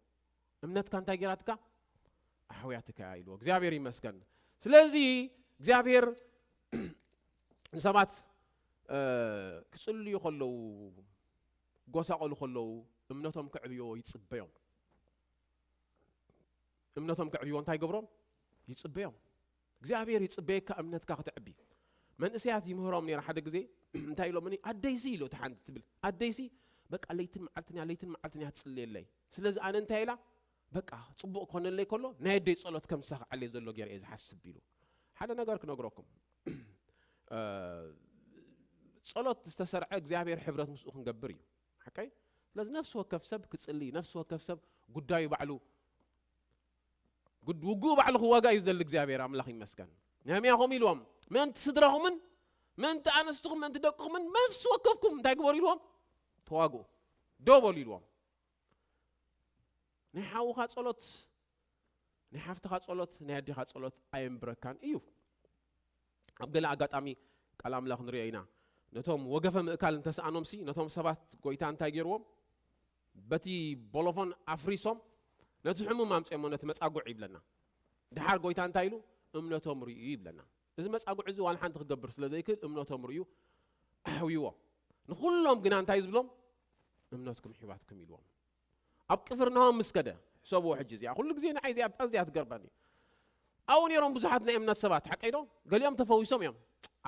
እምነትካ እንታይ ገይራትካ? ኣሕውያትካ እያ ኢልዎ። እግዚኣብሔር ይመስገን። ስለዚ እግዚኣብሔር ንሰባት ክጽልዩ ከለዉ፣ ክጎሳቐሉ ከለዉ እምነቶም ክዕብዮ ይጽበዮም። እምነቶም ክዕብዮ እንታይ ይገብሮም? ይጽበዮም። እግዚኣብሔር ይጽበየካ እምነትካ ክተዕቢ። መንእሰያት ይምህሮም ነይረ ሓደ ግዜ እንታይ ኢሎምኒ? ኣደይሲ ኢሉ እቲ ሓንቲ ትብል ኣደይሲ በቃ ለይትን መዓልትን እያ ለይትን መዓልትን እያ ትጽልየለይ። ስለዚ ኣነ እንታይ ኢላ በቃ ጽቡቕ ክኾነለይ ከሎ ናይ ኣደይ ጸሎት ከም ዝሰኽዓለይ ዘሎ ገይረ እየ ዝሓስብ ኢሉ። ሓደ ነገር ክነግረኩም። ጸሎት ዝተሰርዐ እግዚኣብሔር ሕብረት ምስኡ ክንገብር እዩ። ሓቀይ? ስለዚ ነፍሲ ወከፍ ሰብ ክጽሊ፣ ነፍሲ ወከፍ ሰብ ጉዳዩ ባዕሉ ውግኡ ባዕሉ ክዋጋ እዩ ዝደሊ እግዚኣብሔር ኣምላኽ ይመስገን። ነህምያ ከምኡ ኢልዎም ምእንቲ ስድራኹምን ምእንቲ ኣንስትኹም ምእንቲ ደቅኹምን ነፍሲ ወከፍኩም እንታይ ግበሩ ኢልዎም? ተዋግኡ፣ ደው በሉ ኢልዎም። ናይ ሓውኻ ጸሎት ናይ ሓፍትኻ ጸሎት ናይ ኣዴኻ ጸሎት ኣየንብረካን እዩ። ኣብ ገለ ኣጋጣሚ ቃል ኣምላኽ ንሪኦ ኢና። ነቶም ወገፈ ምእካል እንተሰኣኖምሲ ነቶም ሰባት ጎይታ እንታይ ገይርዎም? በቲ ቦሎፎን ኣፍሪሶም ነቲ ሕሙም ኣምፅኦሞ ነቲ መጻጉዕ ይብለና። ድሓር ጎይታ እንታይ ኢሉ? እምነቶም ርእዩ ይብለና። እዚ መጻጉዕ እዚ ዋላ ሓንቲ ክገብር ስለ ዘይክእል እምነቶም ርእዩ ኣሕውይዎም። ንኹሎም ግና እንታይ ዝብሎም? እምነትኩም ሒባትኩም ኢልዎም። ኣብ ቅፍርናሆም ምስ ከደ፣ ሕሰብዎ ሕጂ እዚኣ። ኩሉ ግዜ ንዓይ እዚኣ፣ እዚኣ ትገርመኒ። ኣብኡ ነይሮም ብዙሓት ናይ እምነት ሰባት፣ ሓቀይ ዶ? ገሊኦም ተፈዊሶም እዮም።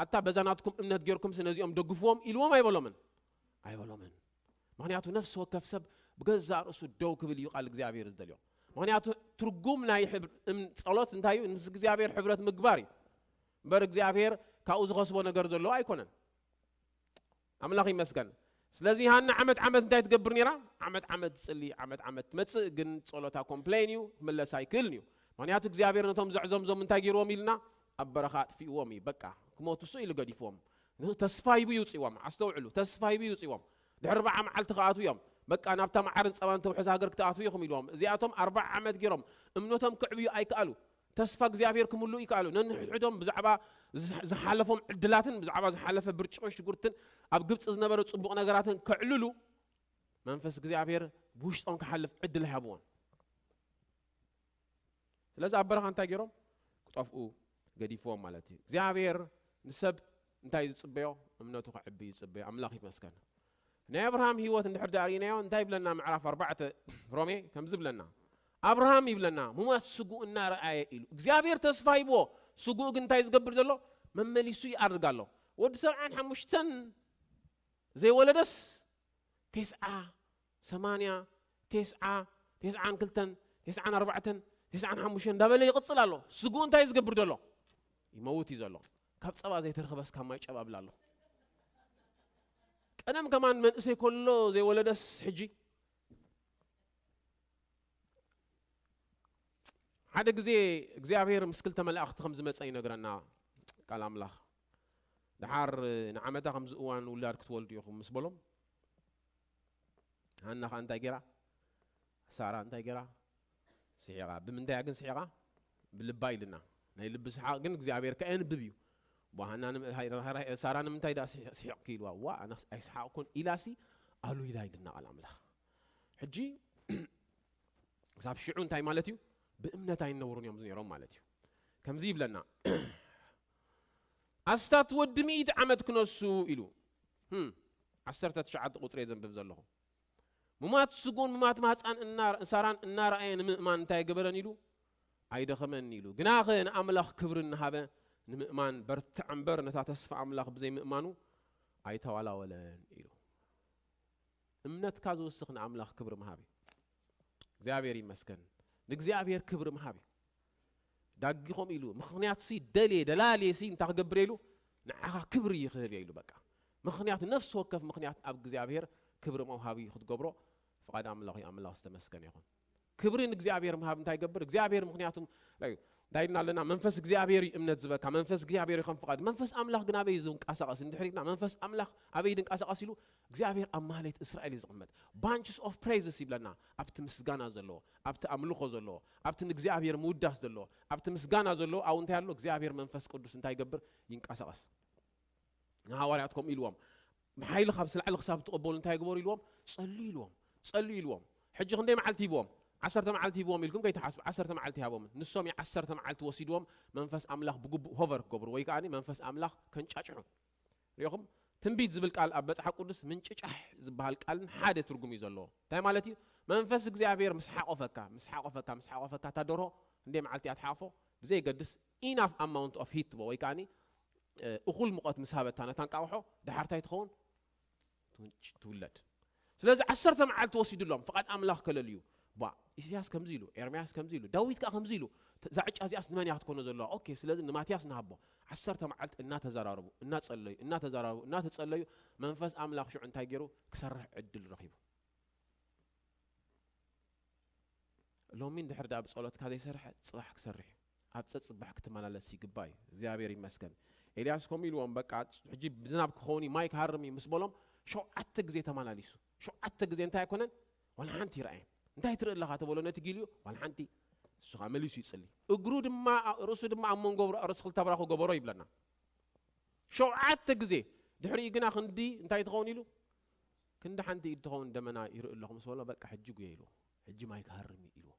ኣታ በዛ ናትኩም እምነት ጌርኩም ነዚኦም ደግፍዎም ኢልዎም ኣይበሎምን። ኣይበሎምን። ምኽንያቱ ነፍሲ ወከፍ ሰብ ብገዛእ ርእሱ ደው ክብል እዩ ቃል እግዚኣብሔር ዝደልዮ። ምኽንያቱ ትርጉም ናይ ሕብር-፣ እም-፣ ጸሎት እንታይ እዩ? ምስ እግዚኣብሔር ሕብረት ምግባር እዩ። እምበር እግዚኣብሔር ካብኡ ዝኸስቦ ነገር ዘለዎ ኣይኮነን። ኣምላኽ ይመስገን። ስለዚ ሃና ዓመት ዓመት እንታይ ትገብር ነይራ? ዓመት ዓመት ትጽሊ፣ ዓመት ዓመት ትመጽእ፣ ግን ጸሎታ ኮምፕሌን እዩ፣ ክምለስ ኣይክእልን እዩ። ምኽንያቱ እግዚኣብሔር ነቶም ዘዕዘምዞም እንታይ ገይርዎም ኢልና? ኣብ በረኻ ኣጥፊእዎም እዩ። በቃ ክሞቱ ስቕ ኢሉ ገዲፍዎም። ንሱ ተስፋ ሂቡ ይውጽዎም። ኣስተውዕሉ፣ ተስፋ ሂቡ ይውጽዎም። ድሕሪ ኣርብዓ መዓልቲ ክኣትዉ እዮም። በቃ ናብታ መዓርን ጸባን ተውሕዝ ሃገር ክትኣትዉ ኢኹም ኢልዎም። እዚኣቶም ኣርብዓ ዓመት ገይሮም እምነቶም ክዕብዩ ኣይከኣሉ። ተስፋ እግዚኣብሔር ክምልኡ ይከኣሉ። ነንሕድሕዶም ብዛዕባ ዝሓ-፣ ዝሓለፎም ዕድላትን ብዛዕባ ዝሓለፈ ብርጭቕን ሽጉርትን ኣብ ግብፂ ዝነበረ ጽቡቕ ነገራትን ከዕልሉ መንፈስ እግዚኣብሔር ብውሽጦም ክሓልፍ ዕድል ኣይሃብዎን። ስለዚ ኣብ በረኻ እንታይ ገይሮም? ክጠፍኡ ገዲፍዎም ማለት እዩ። እግዚኣብሔር ንሰብ እንታይ ዝጽበዮ? እምነቱ ክዕቢ ይጽበዮ። ኣምላኽ ይመስገን። ናይ ኣብርሃም ህይወት እንድሕር ደኣ ርኢናዮ እንታይ ይብለና? ምዕራፍ ኣርባዕተ ሮሜ ከምዚ ይብለና፣ ኣብርሃም ይብለና፣ ሙማት ስጉኡ እናረኣየ ኢሉ እግዚኣብሔር ተስፋ ሂብዎ። ስጉኡ ግን እንታይ ዝገብር ዘሎ? መመሊሱ ይኣርግ ኣሎ። ወዲ ሰብዓን ሓሙሽተን ዘይወለደስ ቴስዓ፣ ሰማንያ፣ ቴስዓ፣ ቴስዓን ክልተን፣ ቴስዓን ኣርባዕተን፣ ቴስዓን ሓሙሽተን እንዳበለ ይቕጽል ኣሎ። ስጉኡ እንታይ ዝገብር ዘሎ? ይመውት እዩ ዘሎ። ካብ ጸባ ዘይተረኽበስ ካብ ማይ ጨባ ብላ ኣሎ። ቀደም ከማን መንእሰይ ከሎ ዘይወለደስ ሕጂ። ሓደ ግዜ እግዚኣብሔር ምስ ክልተ መላእኽቲ ከም ዝመጸ ይነግረና ቃል ኣምላኽ። ደሓር ንዓመታ ከምዚ እዋን ውላድ ክትወልዱ ኢኹም ምስ በሎም፣ ሃና ኸኣ እንታይ ገይራ? ሳራ እንታይ ገይራ? ስሒቓ። ብምንታይ እያ ግን ስሒቓ? ብልባ ኢልና። ናይ ልቢ ሰሓቕ ግን እግዚኣብሔር ከኣ የንብብ እዩ። እሞ ሃና ንም-፣ ሃይ-፣ ሃይ-፣ ሳራ ንምንታይ ደኣ ስሒ-፣ ስሒቕኪ ኢልዋ? ዋ፣ ኣነስ ኣይሰሓቕኩን ኢላሲ ኣሉ ኢላ ኢልና ቃል ኣምላኽ። ሕጂ ክሳብ ሽዑ እንታይ ማለት እዩ? ብእምነት ኣይነብሩን እዮም ነይሮም ማለት እዩ። ከምዚ ይብለና፣ ኣስታት ወዲ ሚእቲ ዓመት ክነሱ ኢሉ። ህም፣ ዓሰርተ ትሽዓተ ቁጽሪ እየ ዘንብብ ዘለኹ። ሙማት ስጉን ሙማት ማህፃን እና-፣ ሳራን እናረኣየ ንምእማን እንታይ ገበረን ኢሉ? ኣይደኸመን ኢሉ። ግናኸ ንኣምላኽ ክብሪ እናሃበ ንምእማን በርትዕ እምበር ነታ ተስፋ ኣምላኽ ብዘይምእማኑ ኣይተዋላወለን ኢሉ። እምነትካ ዝውስኽ ንኣምላኽ ክብሪ ምሃብ እዩ። እግዚኣብሔር ይመስገን። ንእግዚኣብሔር ክብሪ ምሃብ እዩ። ዳጊኾም ኢሉ፣ ምኽንያትሲ ደልየ፣ ደላልየሲ እንታይ ክገብር ኢሉ? ንዓኻ ክብሪ ይኽህብ እየ ኢሉ በቃ። ምኽንያት፣ ነፍሲ ወከፍ ምኽንያት ኣብ እግዚኣብሔር ክብሪ መውሃቢ ክትገብሮ ፍቓድ ኣምላኽ እዩ። ኣምላኽ ዝተመስገነ ይኹን። ክብሪ ንእግዚኣብሔር ምሃብ እንታይ ይገብር? እግዚኣብሔር ምኽንያቱም፣ ላዩ፣ እንታይ ኢልና ኣለና? መንፈስ እግዚኣብሔር እዩ እምነት ዝበካ፣ መንፈስ እግዚኣብሔር እዩ ከም ፍቓድ። መንፈስ ኣምላኽ ግን ኣበይ እዩ ዝንቀሳቐስ? እንድሕር ኢልና፣ መንፈስ ኣምላኽ ኣበይ ድንቀሳቐስ ኢሉ? እግዚኣብሔር ኣብ ማህሌት እስራኤል እዩ ዝቕመጥ። ባንችስ ኦፍ ፕሬዝስ ይብለና። ኣብቲ ምስጋና ዘለዎ፣ ኣብቲ ኣምልኾ ዘለዎ፣ ኣብቲ ንእግዚኣብሔር ምውዳስ ዘለዎ፣ ኣብቲ ምስጋና ዘለዎ ኣብኡ እንታይ ኣሎ? እግዚኣብሔር መንፈስ ቅዱስ እንታይ ይገብር? ይንቀሳቐስ። ንሃዋርያት ከምኡ ኢልዎም፣ ብሓይሊ ካብ ስላዕሊ ክሳብ ትቕበሉ እንታይ ግበሩ ኢልዎም? ጸልዩ ኢልዎም። ጸልዩ ኢልዎም። ሕጂ ክንደይ መዓልቲ ሂብዎም? ዓሰርተ መዓልቲ ሂብዎም ኢልኩም ከይትሓስቡ፣ ዓሰርተ መዓልቲ ይሃቦም። ንሶም እዩ ዓሰርተ መዓልቲ ወሲድዎም መንፈስ ኣምላኽ ብግቡእ ሆቨር ክገብሩ ወይ ከኣ መንፈስ ኣምላኽ ከንጫጭሑ። ሪኢኹም? ትንቢት ዝብል ቃል ኣብ መጽሓፍ ቅዱስ ምንጭጫሕ ዝበሃል ቃልን ሓደ ትርጉም እዩ ዘለዎ። እንታይ ማለት እዩ? መንፈስ እግዚኣብሔር ምስ ሓቆፈካ፣ ምስ ሓቆፈካ፣ ምስ ሓቆፈካ፣ እታ ደርሆ ክንደይ መዓልቲ እያ ትሓቕፎ? ብዘየገድስ ኢናፍ ኣማውንት ኦፍ ሂት ትቦ ወይ ከኣ፣ እ፣ እኹል ሙቐት ምስ ሃበታ ነታ እንቃቑሖ፣ ደሓር እንታይ ትኸውን? ትውንጭ-፣ ትውለድ። ስለዚ ዓሰርተ መዓልቲ ወሲዱሎም ፍቓድ ኣምላኽ ከለልዩ። ቧ፣ ኢሳያስ ከምዚ ኢሉ፣ ኤርምያስ ከምዚ ኢሉ፣ ዳዊት ከኣ ከምዚ ኢሉ። ተ-፣ እዛ ዕጫ እዚኣስ ንመን እያ ክትኮኖ ዘለዋ? ኦኬ፣ ስለዚ ንማትያስ ንሃቦ። ዓሰርተ መዓልቲ እናተዘራረቡ፣ እናጸለዩ፣ እናተዘራረቡ፣ እናተጸለዩ፣ መንፈስ ኣምላኽ ሽዑ እንታይ ገይሩ? ክሰርሕ ዕድል ረኺቡ። ሎሚ እንድሕር ደኣ ብጸሎትካ ዘይሰርሐ፣ ጽባሕ ክሰርሕ እዩ። ኣብ ጸጽባሕ ክትመላለስ ይግባእ እዩ። እግዚኣብሔር ይመስገን። ኤልያስ ከምኡ ኢልዎም፣ በቃ፣ ሕጂ ዝናብ ክኸውን እዩ፣ ማይ ክሃርም እዩ ምስ በሎም፣ ሸውዓተ ግዜ ተመላሊሱ። ሸውዓተ ግዜ እንታይ ኣይኮነን? ዋላ ሓንቲ ይረኣየን። እንታይ ትርኢ ኣለኻ ተበሎ ነቲ ጊልዩ? ዋላ ሓንቲ። እሱ ኸኣ መሊሱ ይጽሊ። እግሩ ድማ፣ ርእሱ ድማ ኣብ መንጎ ርእሱ ክልተ ብራኹ ገበሮ ይብለና። ሸውዓተ ግዜ። ድሕሪኡ ግና ክንዲ እንታይ ትኸውን ኢሉ? ክንዲ ሓንቲ ኢድ ትኸውን ደመና ይርኢ ኣለኹ ምስ በሎ፣ በቃ፣ ሕጂ ጉየ ኢልዎ። ሕጂ ማይ ክሃርም እዩ ኢልዎ።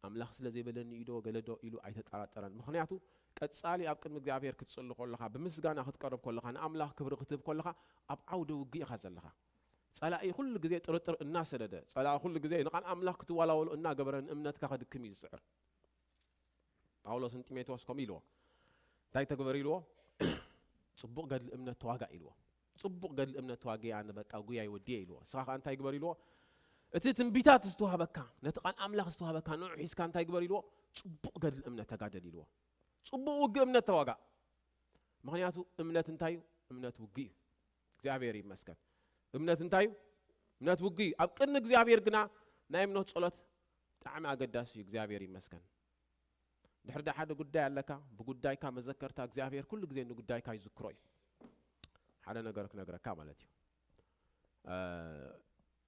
ኣምላኽ ስለ ዘይበለኒ እዩ ዶ ገለ ዶ ኢሉ ኣይተጠራጠረን። ምኽንያቱ ቀጻሊ ኣብ ቅድሚ እግዚኣብሔር ክትጽሊ ከለኻ፣ ብምስጋና ክትቀርብ ከለኻ፣ ንኣምላኽ ክብሪ ክትህብ ከለኻ፣ ኣብ ዓውደ ውግእ ኢኻ ዘለኻ። ጸላኢ ኩሉ ግዜ ጥርጥር እናሰደደ፣ ጸላኢ ኩሉ ግዜ ንቓል ኣምላኽ ክትዋላወሉ እናገበረ ንእምነትካ ከድክም እዩ ዝጽዕር። ጳውሎስ ንጢሞቴዎስ ከምኡ ኢልዎ። እንታይ ተግበር ኢልዎ? ጽቡቕ ገድሊ እምነት ተዋጋእ ኢልዎ። ጽቡቕ ገድሊ እምነት ተዋጊኣ ንበቃ ጉያይ ወዲየ ኢልዎ። ንስኻ ከኣ እንታይ ግበር ኢልዎ? እቲ ትንቢታት ዝተዋህበካ፣ ነቲ ቃል ኣምላኽ ዝተዋህበካ ንዑ ሒዝካ እንታይ ግበር ኢልዎ? ጽቡቕ ገድሊ እምነት ተጋደል ኢልዎ። ጽቡቕ ውግእ እምነት ተዋጋእ። ምኽንያቱ እምነት እንታይ እዩ? እምነት ውግእ እዩ። እግዚኣብሔር ይመስገን። እምነት እንታይ እዩ? እምነት ውግእ እዩ። ኣብ ቅድሚ እግዚኣብሔር ግና ናይ እምነት ጸሎት ብጣዕሚ ኣገዳሲ እዩ። እግዚኣብሔር ይመስገን። ድሕሪ ዳ ሓደ ጉዳይ ኣለካ፣ ብጉዳይካ መዘከርታ እግዚኣብሔር ኩሉ ግዜ ንጉዳይካ ይዝክሮ እዩ። ሓደ ነገር ክነግረካ ማለት እዩ። እ፣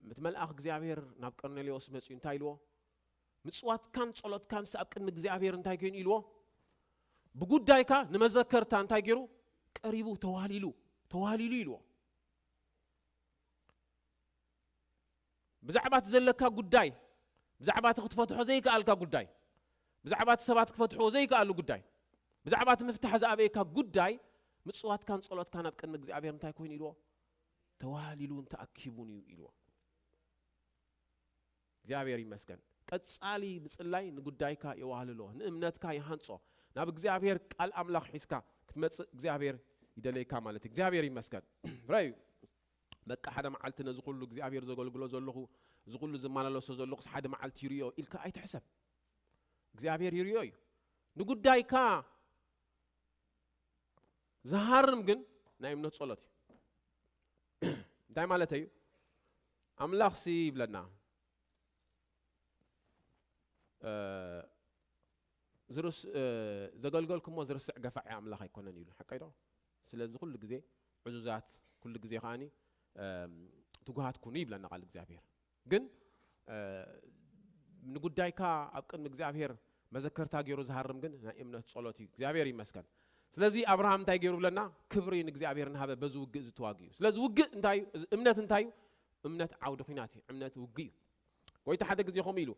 እቲ መልኣኽ እግዚኣብሔር ናብ ቀርኔሌዎስ መጺኡ እንታይ ኢልዎ? ምጽዋትካን ጸሎትካን ኣብ ቅድሚ እግዚኣብሔር እንታይ ኮይኑ ኢልዎ? ብጉዳይካ ንመዘከርታ እንታይ ገይሩ? ቀሪቡ፣ ተዋሊሉ፣ ተዋሊሉ ኢልዎ። ብዛዕባ እቲ ዘለካ ጉዳይ፣ ብዛዕባ እቲ ክትፈትሖ ዘይከኣልካ ጉዳይ፣ ብዛዕባ እቲ ሰባት ክፈትሕዎ ዘይከኣሉ ጉዳይ፣ ብዛዕባ እቲ ምፍታሕ ዝኣበየካ ጉዳይ፣ ምጽዋትካን ጸሎትካን ኣብ ቅድሚ እግዚኣብሔር እንታይ ኮይኑ ኢልዎ? ተዋሊሉን ተኣኪቡን እዩ ኢልዎ። እግዚኣብሔር ይመስገን። ቀጻሊ ምጽላይ ንጉዳይካ የዋህልሎ፣ ንእምነትካ ይሃንጾ። ናብ እግዚኣብሔር ቃል ኣምላኽ ሒዝካ ክትመጽእ እግዚኣብሔር ይደለየካ ማለት እዩ። እግዚኣብሔር ይመስገን። ረዩ፣ በቃ ሓደ መዓልቲ ነዚ ኩሉ እግዚኣብሔር ዘገልግሎ ዘለኹ፣ እዚ ኩሉ ዝመላለሶ ዘለኹስ ሓደ መዓልቲ ይርእዮ ኢልካ ኣይትሕሰብ። እግዚኣብሔር ይርእዮ እዩ። ንጉዳይካ ዝሃርም ግን ናይ እምነት ጸሎት እዩ። እንታይ ማለት እዩ? ኣምላኽ ሲ ይብለና፣ እ፣ ዝርስ-፣ እ፣ ዘገልገልኩሞ ዝርስዕ ገፋዒ ኣምላኽ ኣይኮነን ይብሉ። ሓቀይ ዶ? ስለዚ ኩሉ ግዜ ዕዙዛት፣ ኩሉ ግዜ ከኣኒ፣ እም፣ ትጉሃት ኩኑ ይብለና ቃል እግዚኣብሔር። ግን፣ እ፣ ንጉዳይካ ኣብ ቅድሚ እግዚኣብሔር መዘከርታ ገይሩ ዝሃርም ግን ናይ እምነት ጸሎት እዩ። እግዚኣብሔር ይመስገን። ስለዚ ኣብርሃም እንታይ ገይሩ ብለና? ክብሪ ንእግዚኣብሔር እናሃበ በዚ ውግእ እዚ ተዋጊኡ። ስለዚ ውግእ እንታይ እዩ? እዚ እምነት እንታይ እዩ? እምነት ዓውዲ ኲናት እዩ። እምነት ውግእ እዩ። ጎይታ ሓደ ግዜ ከምኡ ኢሉ፣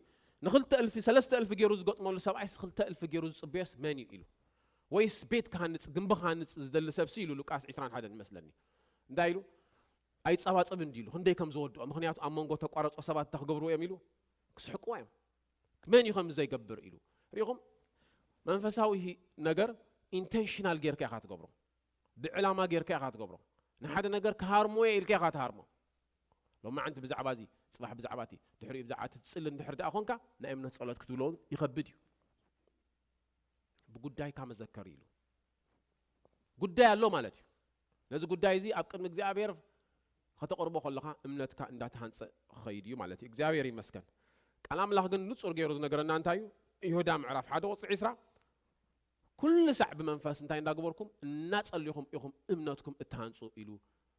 ንኽልተ እልፊ፣ ሰለስተ እልፊ ገይሩ ዝገጥመሉ ሰብኣይስ ክልተ እልፊ ገይሩ ዝጽበዮስ መን እዩ ኢሉ። ወይስ ቤት ክሃንጽ፣ ግንቢ ክሃንጽ ዝደሊ ሰብሲ ኢሉ ሉቃስ ዕስራን ሓደን ይመስለኒ። እንታይ ኢሉ? ኣይጸባጸብን ድዩ ኢሉ፣ ክንደይ ከም ዝወድኦ፣ ምኽንያቱ ኣብ መንጎ ተቋረጾ ሰባት እንታይ ክገብርዎ እዮም ኢሉ፣ ክስሕቅዎ እዮም። መን እዩ ከምዚ ዘይገብር ኢሉ። ሪኢኹም? መንፈሳዊ ሂ-፣ ነገር ኢንቴንሽናል ጌርካ ኢኻ ትገብሮ። ብዕላማ ጌርካ ኢኻ ትገብሮ። ንሓደ ነገር ክሃርሞ እየ ኢልካ ኢኻ ትሃርሞ። ሎማዓንቲ ብዛዕባ እዚ፣ ጽባሕ ብዛዕባ እቲ፣ ድሕሪኡ ብዛዕባ እቲ ትጽሊ እንድሕር ደኣ ኾንካ፣ ናይ እምነት ጸሎት ክትብሎ እውን ይኸብድ እዩ። ብጉዳይካ መዘከር ኢሉ። ጉዳይ ኣሎ ማለት እዩ። ነዚ ጉዳይ እዚ ኣብ ቅድሚ እግዚኣብሔር ከተቕርቦ ከለኻ እምነትካ እንዳተሃንጸ ክኸይድ እዩ ማለት እዩ። እግዚኣብሔር ይመስገን። ቃል ኣምላኽ ግን ንጹር ገይሩ ዝነገረና እንታይ እዩ? ይሁዳ ምዕራፍ ሓደ ቁጽሪ ዕስራ፣ "ኩሉ ሳዕ ብመንፈስ እንታይ እንዳገበርኩም እናጸሊኹም ኢኹም እምነትኩም እትሃንጹ" ኢሉ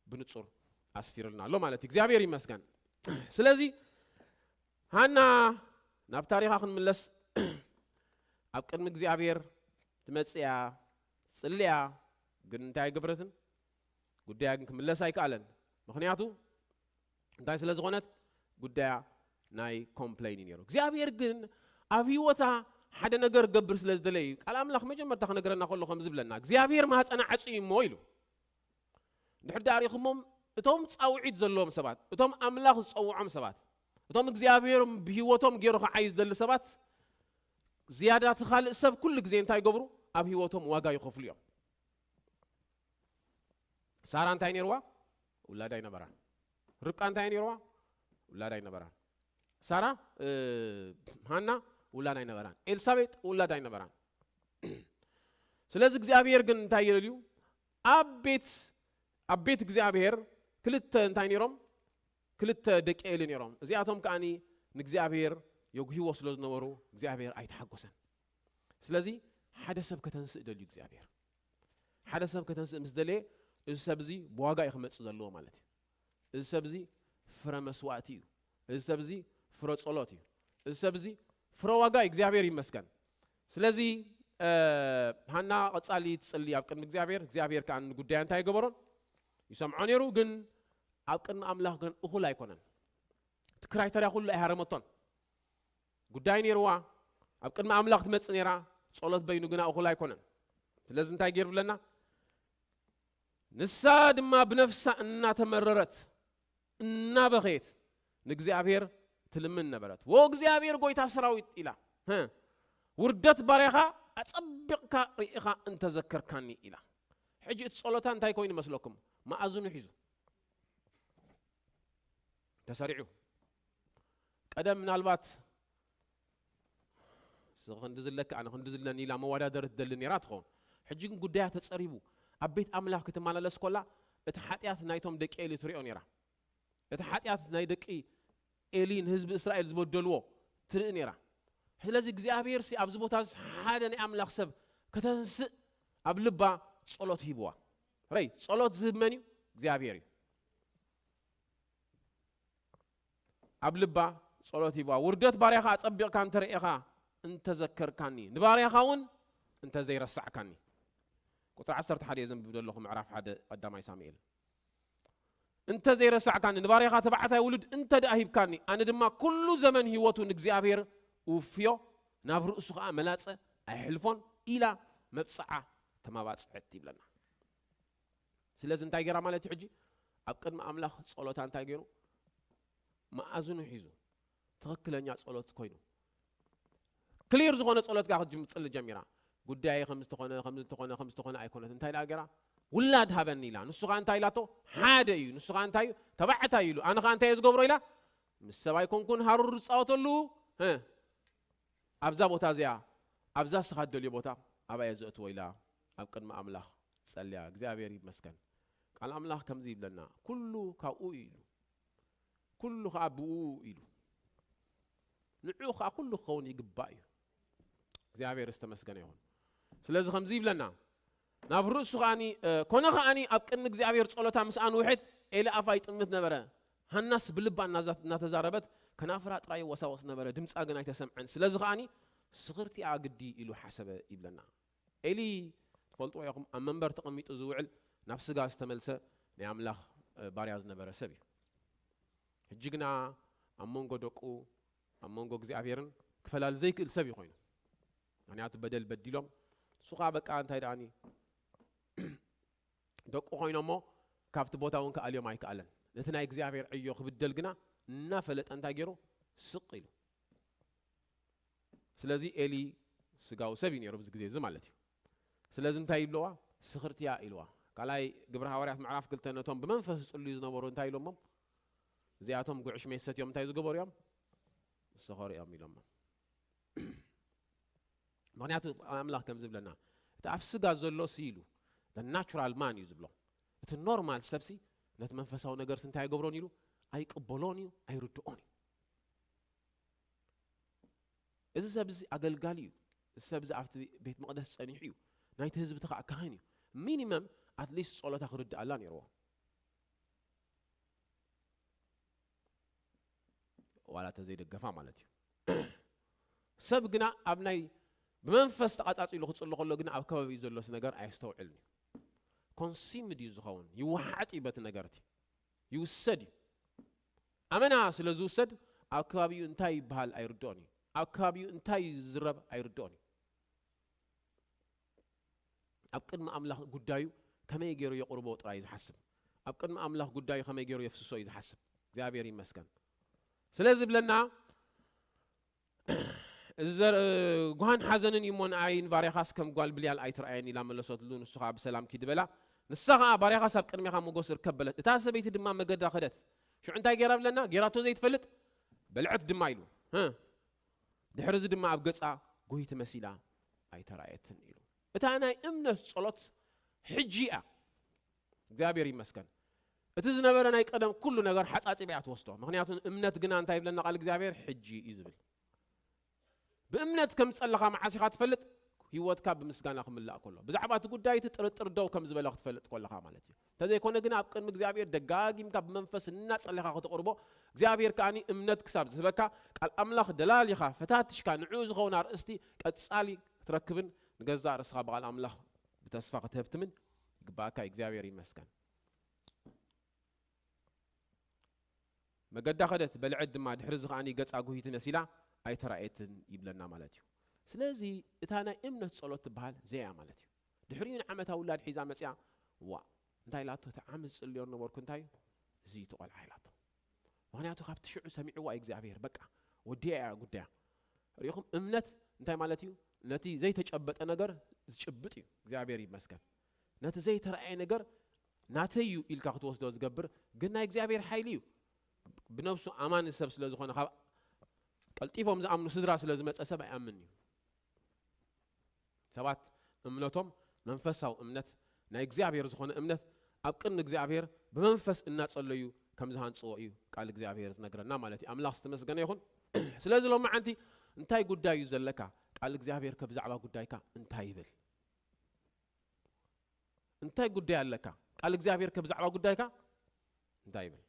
ብንጹር ኣስፊርልና ኣሎ ማለት እዩ። እግዚኣብሔር ይመስገን። ስለዚ ሃና ናብ ታሪኻ ክንምለስ ኣብ ቅድሚ እግዚኣብሔር ትመጽእ እያ፣ ትጽሊ እያ፣ ግን እንታይ ኣይገበረትን? ጉዳያ ግን ክምለስ ኣይከኣለን። ምኽንያቱ እንታይ ስለ ዝኾነት? ጉዳያ ናይ ኮምፕሌን እዩ ነይሩ። እግዚኣብሔር ግን ኣብ ህይወታ ሓደ ነገር ገብር ስለ ዝደለየ እዩ። ቃል ኣምላኽ መጀመርታ ክነግረና ከሎ ከም ዝብለና፣ እግዚኣብሔር ማህፀና ዓጽዩ እሞ ኢሉ። እንድሕር ደኣ ሪእኹሞም፣ እቶም ጻውዒት ዘለዎም ሰባት፣ እቶም ኣምላኽ ዝጸውዖም ሰባት፣ እቶም እግዚኣብሔር ብህይወቶም ገይሩ ክዓይ ዝደሊ ሰባት፣ ዝያዳ እቲ ካልእ ሰብ ኩሉ ግዜ እንታይ ይገብሩ? ኣብ ህይወቶም ዋጋ ይኸፍሉ እዮም። ሳራ እንታይ ነይርዋ? ውላድ ኣይነበራን። ርብቃ እንታይ ነይርዋ? ውላድ ኣይነበራን። ሳራ፣ እ፣ ሃና ውላድ ኣይነበራን። ኤልሳቤጥ ውላድ ኣይነበራን። ስለዚ እግዚኣብሔር ግን እንታይ ይደልዩ? ኣብ ቤት፣ ኣብ ቤት እግዚኣብሔር ክልተ እንታይ ነይሮም? ክልተ ደቂ ኤሊ ነይሮም። እዚኣቶም ከኣኒ ንእግዚኣብሔር የጉህይዎ ስለ ዝነበሩ እግዚኣብሔር ኣይተሓጎሰን። ስለዚ ሓደ ሰብ ከተንስእ ደልዩ እግዚኣብሔር። ሓደ ሰብ ከተንስእ ምስ ደለየ፣ እዚ ሰብ እዚ ብዋጋ እዩ ክመጽእ ዘለዎ ማለት እዩ። እዚ ሰብ እዚ ፍረ መስዋእቲ እዩ። እዚ ሰብ እዚ ፍረ ጸሎት እዩ። እዚ ሰብ እዚ ፍረ ዋጋ እዩ። እግዚኣብሔር ይመስገን። ስለዚ፣ እ፣ ሃና ቀጻሊ ትጽሊ ኣብ ቅድሚ እግዚኣብሔር፣ እግዚኣብሔር ከኣ ንጉዳያ እንታይ ኣይገበሮን? ይሰምዖ ነይሩ፣ ግን ኣብ ቅድሚ ኣምላኽ ግን እኹል ኣይኮነን። እቲ ክራይተርያ ኩሉ ኣይሃረመቶን። ጉዳይ ነይርዋ፣ ኣብ ቅድሚ ኣምላኽ ትመጽእ ነይራ፣ ጸሎት በይኑ ግና እኹል ኣይኮነን። ስለዚ እንታይ ገይሩ ብለና? ንሳ ድማ ብነፍሳ እናተመረረት፣ እናበኸየት ንእግዚኣብሔር ትልምን ነበረት። "ወእግዚኣብሔር ጐይታ ሰራዊት" ኢላ፣ "ህ፣ ውርደት ባርያኻ ኣጸቢቕካ ርኢኻ እንተዘከርካኒ" ኢላ። ሕጂ እቲ ጸሎታ እንታይ ኮይኑ መስለኩም? መኣዝኑ ሒዙ ተሰሪዑ። ቀደም ምናልባት "እዚ ክንዲ ዝለካ ኣነ ክንዲ ዝለኒ" ኢላ መወዳደሪ ትደሊ ነይራ ትኸውን። ሕጂ ግን ጉዳያ ተጸሪቡ ኣብ ቤት ኣምላኽ ክትመላለስ ኮላ እቲ ሓጢኣት ናይቶም ደቂ ኤሊ ትሪኦ ነይራ። እቲ ሓጢኣት ናይ ደቂ ኤሊ ንህዝቢ እስራኤል ዝበደልዎ ትርኢ ነይራ። ስለዚ እግዚኣብሔር ሲ ኣብዚ ቦታ እዚ ሓደ ናይ ኣምላኽ ሰብ ከተንስእ ኣብ ልባ ጸሎት ሂብዋ። ረይ ጸሎት ዝህብ መን እዩ? እግዚኣብሔር እዩ። ኣብ ልባ ጸሎት ሂብዋ። "ውርደት ባርያኻ ኣጸቢቕካ እንተረኤኻ እንተዘከርካኒ፣ ንባርያኻ እውን እንተዘይረሳዕካኒ።" ቁጽሪ ዓሰርተ ሓደ እየ ዘንብብ ዘለኹ፣ ምዕራፍ ሓደ ቀዳማይ ሳሙኤል። "እንተ ዘይረሳዕካኒ፣ ንባርያኻ ተባዕታይ ውሉድ እንተ ደኣ ሂብካኒ፣ ኣነ ድማ ኩሉ ዘመን ህይወቱ ንእግዚኣብሔር እውፍዮ፣ ናብ ርእሱ ኸኣ መላጸ ኣይሕልፎን" ኢላ መብጽዓ ተማባጽዐት ይብለና። ስለዚ እንታይ ገይራ ማለት እዩ? ሕጂ ኣብ ቅድሚ ኣምላኽ ጸሎታ እንታይ ገይሩ? መኣዝኑ ሒዙ ትኽክለኛ ጸሎት ኮይኑ፣ ክሊር ዝኾነ ጸሎት ጋር ክትምጽል ጀሚራ። "ጉዳይ ከም ዝተኾነ፣ ከም ዝተኾነ፣ ከም ዝተኾነ ኣይኮነት። እንታይ ደኣ ገይራ? ውላድ ሃበኒ" ኢላ። ንሱ ኸኣ እንታይ ኢላቶ? "ሓደ እዩ። ንሱ ኸኣ እንታይ እዩ? ተባዕታይ" ኢሉ። "ኣነ ኸኣ እንታይ እየ ዝገብሮ?" ኢላ። "ምስ ሰብ ኣይኮንኩን ሃሩር ዝጻወተሉ፣ እ፣ ኣብዛ ቦታ እዚኣ፣ ኣብዛ እስኻ እትደልዮ ቦታ፣ ኣብኣ እየ ዘእትዎ" ኢላ ኣብ ቅድሚ ኣምላኽ ጸልያ። እግዚኣብሔር ይመስገን። ቃል ኣምላኽ ከምዚ ይብለና፣ "ኩሉ ካብኡ እዩ" ኢሉ። "ኩሉ ኸኣ ብኡ ኢሉ፣ ንዕኡ ኸኣ ኩሉ ክኸውን ይግባእ እዩ።" እግዚኣብሔር ዝተመስገነ ይኹን። ስለዚ ከምዚ ይብለና፣ ናብ ርእሱ ኸኣኒ፣ እ፣ ኮነ ኸኣኒ ኣብ ቅድሚ እግዚኣብሔር ጸሎታ ምስ ኣንውሐት፣ ኤሊ ኣፋ ይጥምት ነበረ። ሃናስ ብልባ እናዛ-፣ እናተዛረበት፣ ከናፍራ ጥራይ ይወሳወስ ነበረ፣ ድምጻ ግን ኣይተሰምዐን። ስለዚ ኸኣኒ ስኽርቲኣ ግዲ ኢሉ ሓሰበ ይብለና። ኤሊ፣ ትፈልጥዎ ኢኹም፣ ኣብ መንበር ተቐሚጡ ዝውዕል፣ ናብ ስጋ ዝተመልሰ ናይ ኣምላኽ፣ እ፣ ባርያ ዝነበረ ሰብ እዩ። ሕጂ ግና ኣብ መንጎ ደቁ፣ ኣብ መንጎ እግዚኣብሔርን ክፈላሊ ዘይክእል ሰብ እዩ ኮይኑ። ምኽንያቱ በደል በዲሎም፣ ንሱ ኸዓ በቃ እንታይ ደኣኒ ደቁ ኮይኖሞ ካብቲ ቦታ እውን ክኣልዮም ኣይከኣለን። ነቲ ናይ እግዚኣብሔር ዕዮ ክብደል ግና እናፈለጠ እንታይ ገይሩ? ስቕ ኢሉ። ስለዚ ኤሊ ስጋዊ ሰብ እዩ ነይሩ ኣብዚ ግዜ እዚ ማለት እዩ። ስለዚ እንታይ ይብለዋ? ስኽርትያ ኢልዋ። ካልኣይ ግብሪ ሃዋርያት ምዕራፍ ክልተ ነቶም ብመንፈስ ዝጽልዩ ዝነበሩ እንታይ ኢሎሞም? እዚኣቶም ጉዕሽ ሜሰት እዮም እንታይ ዝገበሩ እዮም? ዝሰኸሩ እዮም ኢሎሞም። ምኽንያቱ ኣምላኽ ከም ዝብለና፣ እቲ ኣብ ስጋ ዘሎ ሲ ኢሉ፣ the natural man እዩ ዝብሎ። እቲ ኖርማል ሰብሲ ነቲ መንፈሳዊ ነገርሲ እንታይ ኣይገብሮን ኢሉ? ኣይቅበሎን እዩ፣ ኣይርድኦን እዩ። እዚ ሰብ እዚ ኣገልጋሊ እዩ። እዚ ሰብ እዚ ኣብቲ ቤት መቕደስ ጸኒሑ እዩ። ናይቲ ህዝቢ እቲ ኸኣ ካህን እዩ። ሚኒመም ኣትሊስት ጸሎታ ክርድኣላ ነይርዎ። ዋላ ተዘይደገፋ ማለት እዩ። ሰብ ግና ኣብ ናይ ብመንፈስ ተቓጻጺሉ ክጽሊ ከሎ ግና ኣብ ከባቢኡ ዘሎስ ነገር ኣየስተውዕልን እዩ። ኮንሲምድ እዩ ዝኸውን፣ ይወሓጥ እዩ በቲ ነገር እቲ። ይውሰድ እዩ። ኣመና ስለ ዝውሰድ ኣብ ከባቢኡ እንታይ ይበሃል ኣይርድኦን እዩ። ኣብ ከባቢኡ እንታይ ይዝረብ ኣይርድኦን እዩ። ኣብ ቅድሚ ኣምላኽ ጉዳዩ ከመይ ገይሩ የቕርቦ ጥራይ እዩ ዝሓስብ። ኣብ ቅድሚ ኣምላኽ ጉዳዩ ከመይ ገይሩ የፍስሶ እዩ ዝሓስብ። እግዚኣብሔር ይመስገን። ስለ ዝብለና እዚ ዘር-፣ ጓህን ሓዘንን እዩ እሞ ንኣይን ባርያኻስ ከም ጓል ብልያል ኣይትረኣየን ኢላ መለሰትሉ። ንሱ ኸኣ ብሰላም ኪድ በላ። ንሳ ኸኣ ባርያኻስ ኣብ ቅድሜኻ ሞገስ ይርከብ በለት። እታ ሰበይቲ ድማ መገዳ ኸደት። ሽዑ እንታይ ገይራ ብለና? ገይራቶ ዘይትፈልጥ በልዐት ድማ ኢሉ። ህ። ድሕሪ እዚ ድማ ኣብ ገጻ ጉሂት መሲላ ኣይተራእየትን ኢሉ። እታ ናይ እምነት ጸሎት ሕጂ እያ። እግዚኣብሔር ይመስገን። እቲ ዝነበረ ናይ ቀደም ኩሉ ነገር ሓጻጺባ እያ ትወስዶ። ምኽንያቱ እምነት ግና እንታይ ይብለና ቃል እግዚኣብሔር? ሕጂ እዩ ዝብል። ብእምነት ከም ዝጸለኻ መዓስ ኢኻ ትፈልጥ? ህይወትካ ብምስጋና ክምላእ ከሎ። ብዛዕባ እቲ ጉዳይ እቲ ጥርጥር ደው ከም ዝበለ ክትፈልጥ ከለኻ ማለት እዩ። እንተዘይኮነ ግና ኣብ ቅድሚ እግዚኣብሔር ደጋጊምካ ብመንፈስ እናጸለኻ ከተቕርቦ፣ እግዚኣብሔር ከኣኒ እምነት ክሳብ ዝህበካ፣ ቃል ኣምላኽ ደላሊኻ፣ ፈታትሽካ፣ ንዕኡ ዝኸውን ኣርእስቲ ቀጻሊ ክትረክብን ንገዛእ ርእስኻ ብቓል ኣምላኽ ብተስፋ ክትህብትምን ይግባእካ። እግዚኣብሔር ይመስገን። መገዳ ኸደት፣ በልዐት ድማ፣ ድሕሪ እዚ ኸኣኒ ገጻ ጉሂት መሲላ ኣይተራእየትን ይብለና ማለት እዩ። ስለዚ እታ ናይ እምነት ጸሎት ትበሃል ዘያ ማለት እዩ። ድሕሪኡ ንዓመታ ውላድ ሒዛ መጽያ፣ ዋ፣ እንታይ ኢላቶ? እቲ ዓመት ዝጽልዮ ነበርኩ እንታይ እዩ? እዚ እዩ እቲ ቖልዓ ኢላቶ። ምኽንያቱ ካብቲ ሽዑ ሰሚዕዋ እዩ እግዚኣብሔር። በቃ ወዲያ እያ ጉዳያ። ሪኢኹም፣ እምነት እንታይ ማለት እዩ? ነቲ ዘይተጨበጠ ነገር ዝጭብጥ እዩ። እግዚኣብሔር ይመስገን። ነቲ ዘይተረኣየ ነገር ናተይ እዩ ኢልካ ክትወስዶ ዝገብር፣ ግን ናይ እግዚኣብሔር ሓይሊ እዩ። ብነብሱ ኣማኒ ሰብ ስለ ዝኾነ፣ ካብ ቀልጢፎም ዝኣምኑ ስድራ ስለ ዝመጸ ሰብ ኣይኣምን እዩ። ሰባት እምነቶም መንፈሳዊ እምነት፣ ናይ እግዚኣብሔር ዝኾነ እምነት፣ ኣብ ቅድሚ እግዚኣብሔር ብመንፈስ እናጸለዩ ከም ዝሃንጽዎ እዩ ቃል እግዚኣብሔር ዝነግረና ማለት እዩ። ኣምላኽ ዝተመስገነ ይኹን። ስለዚ ሎማዓንቲ እንታይ ጉዳይ እዩ ዘለካ? ቃል እግዚኣብሔር ከ ብዛዕባ ጉዳይካ እንታይ ይብል? እንታይ ጉዳይ ኣለካ? ቃል እግዚኣብሔር ከ ብዛዕባ ጉዳይካ እንታይ ይብል?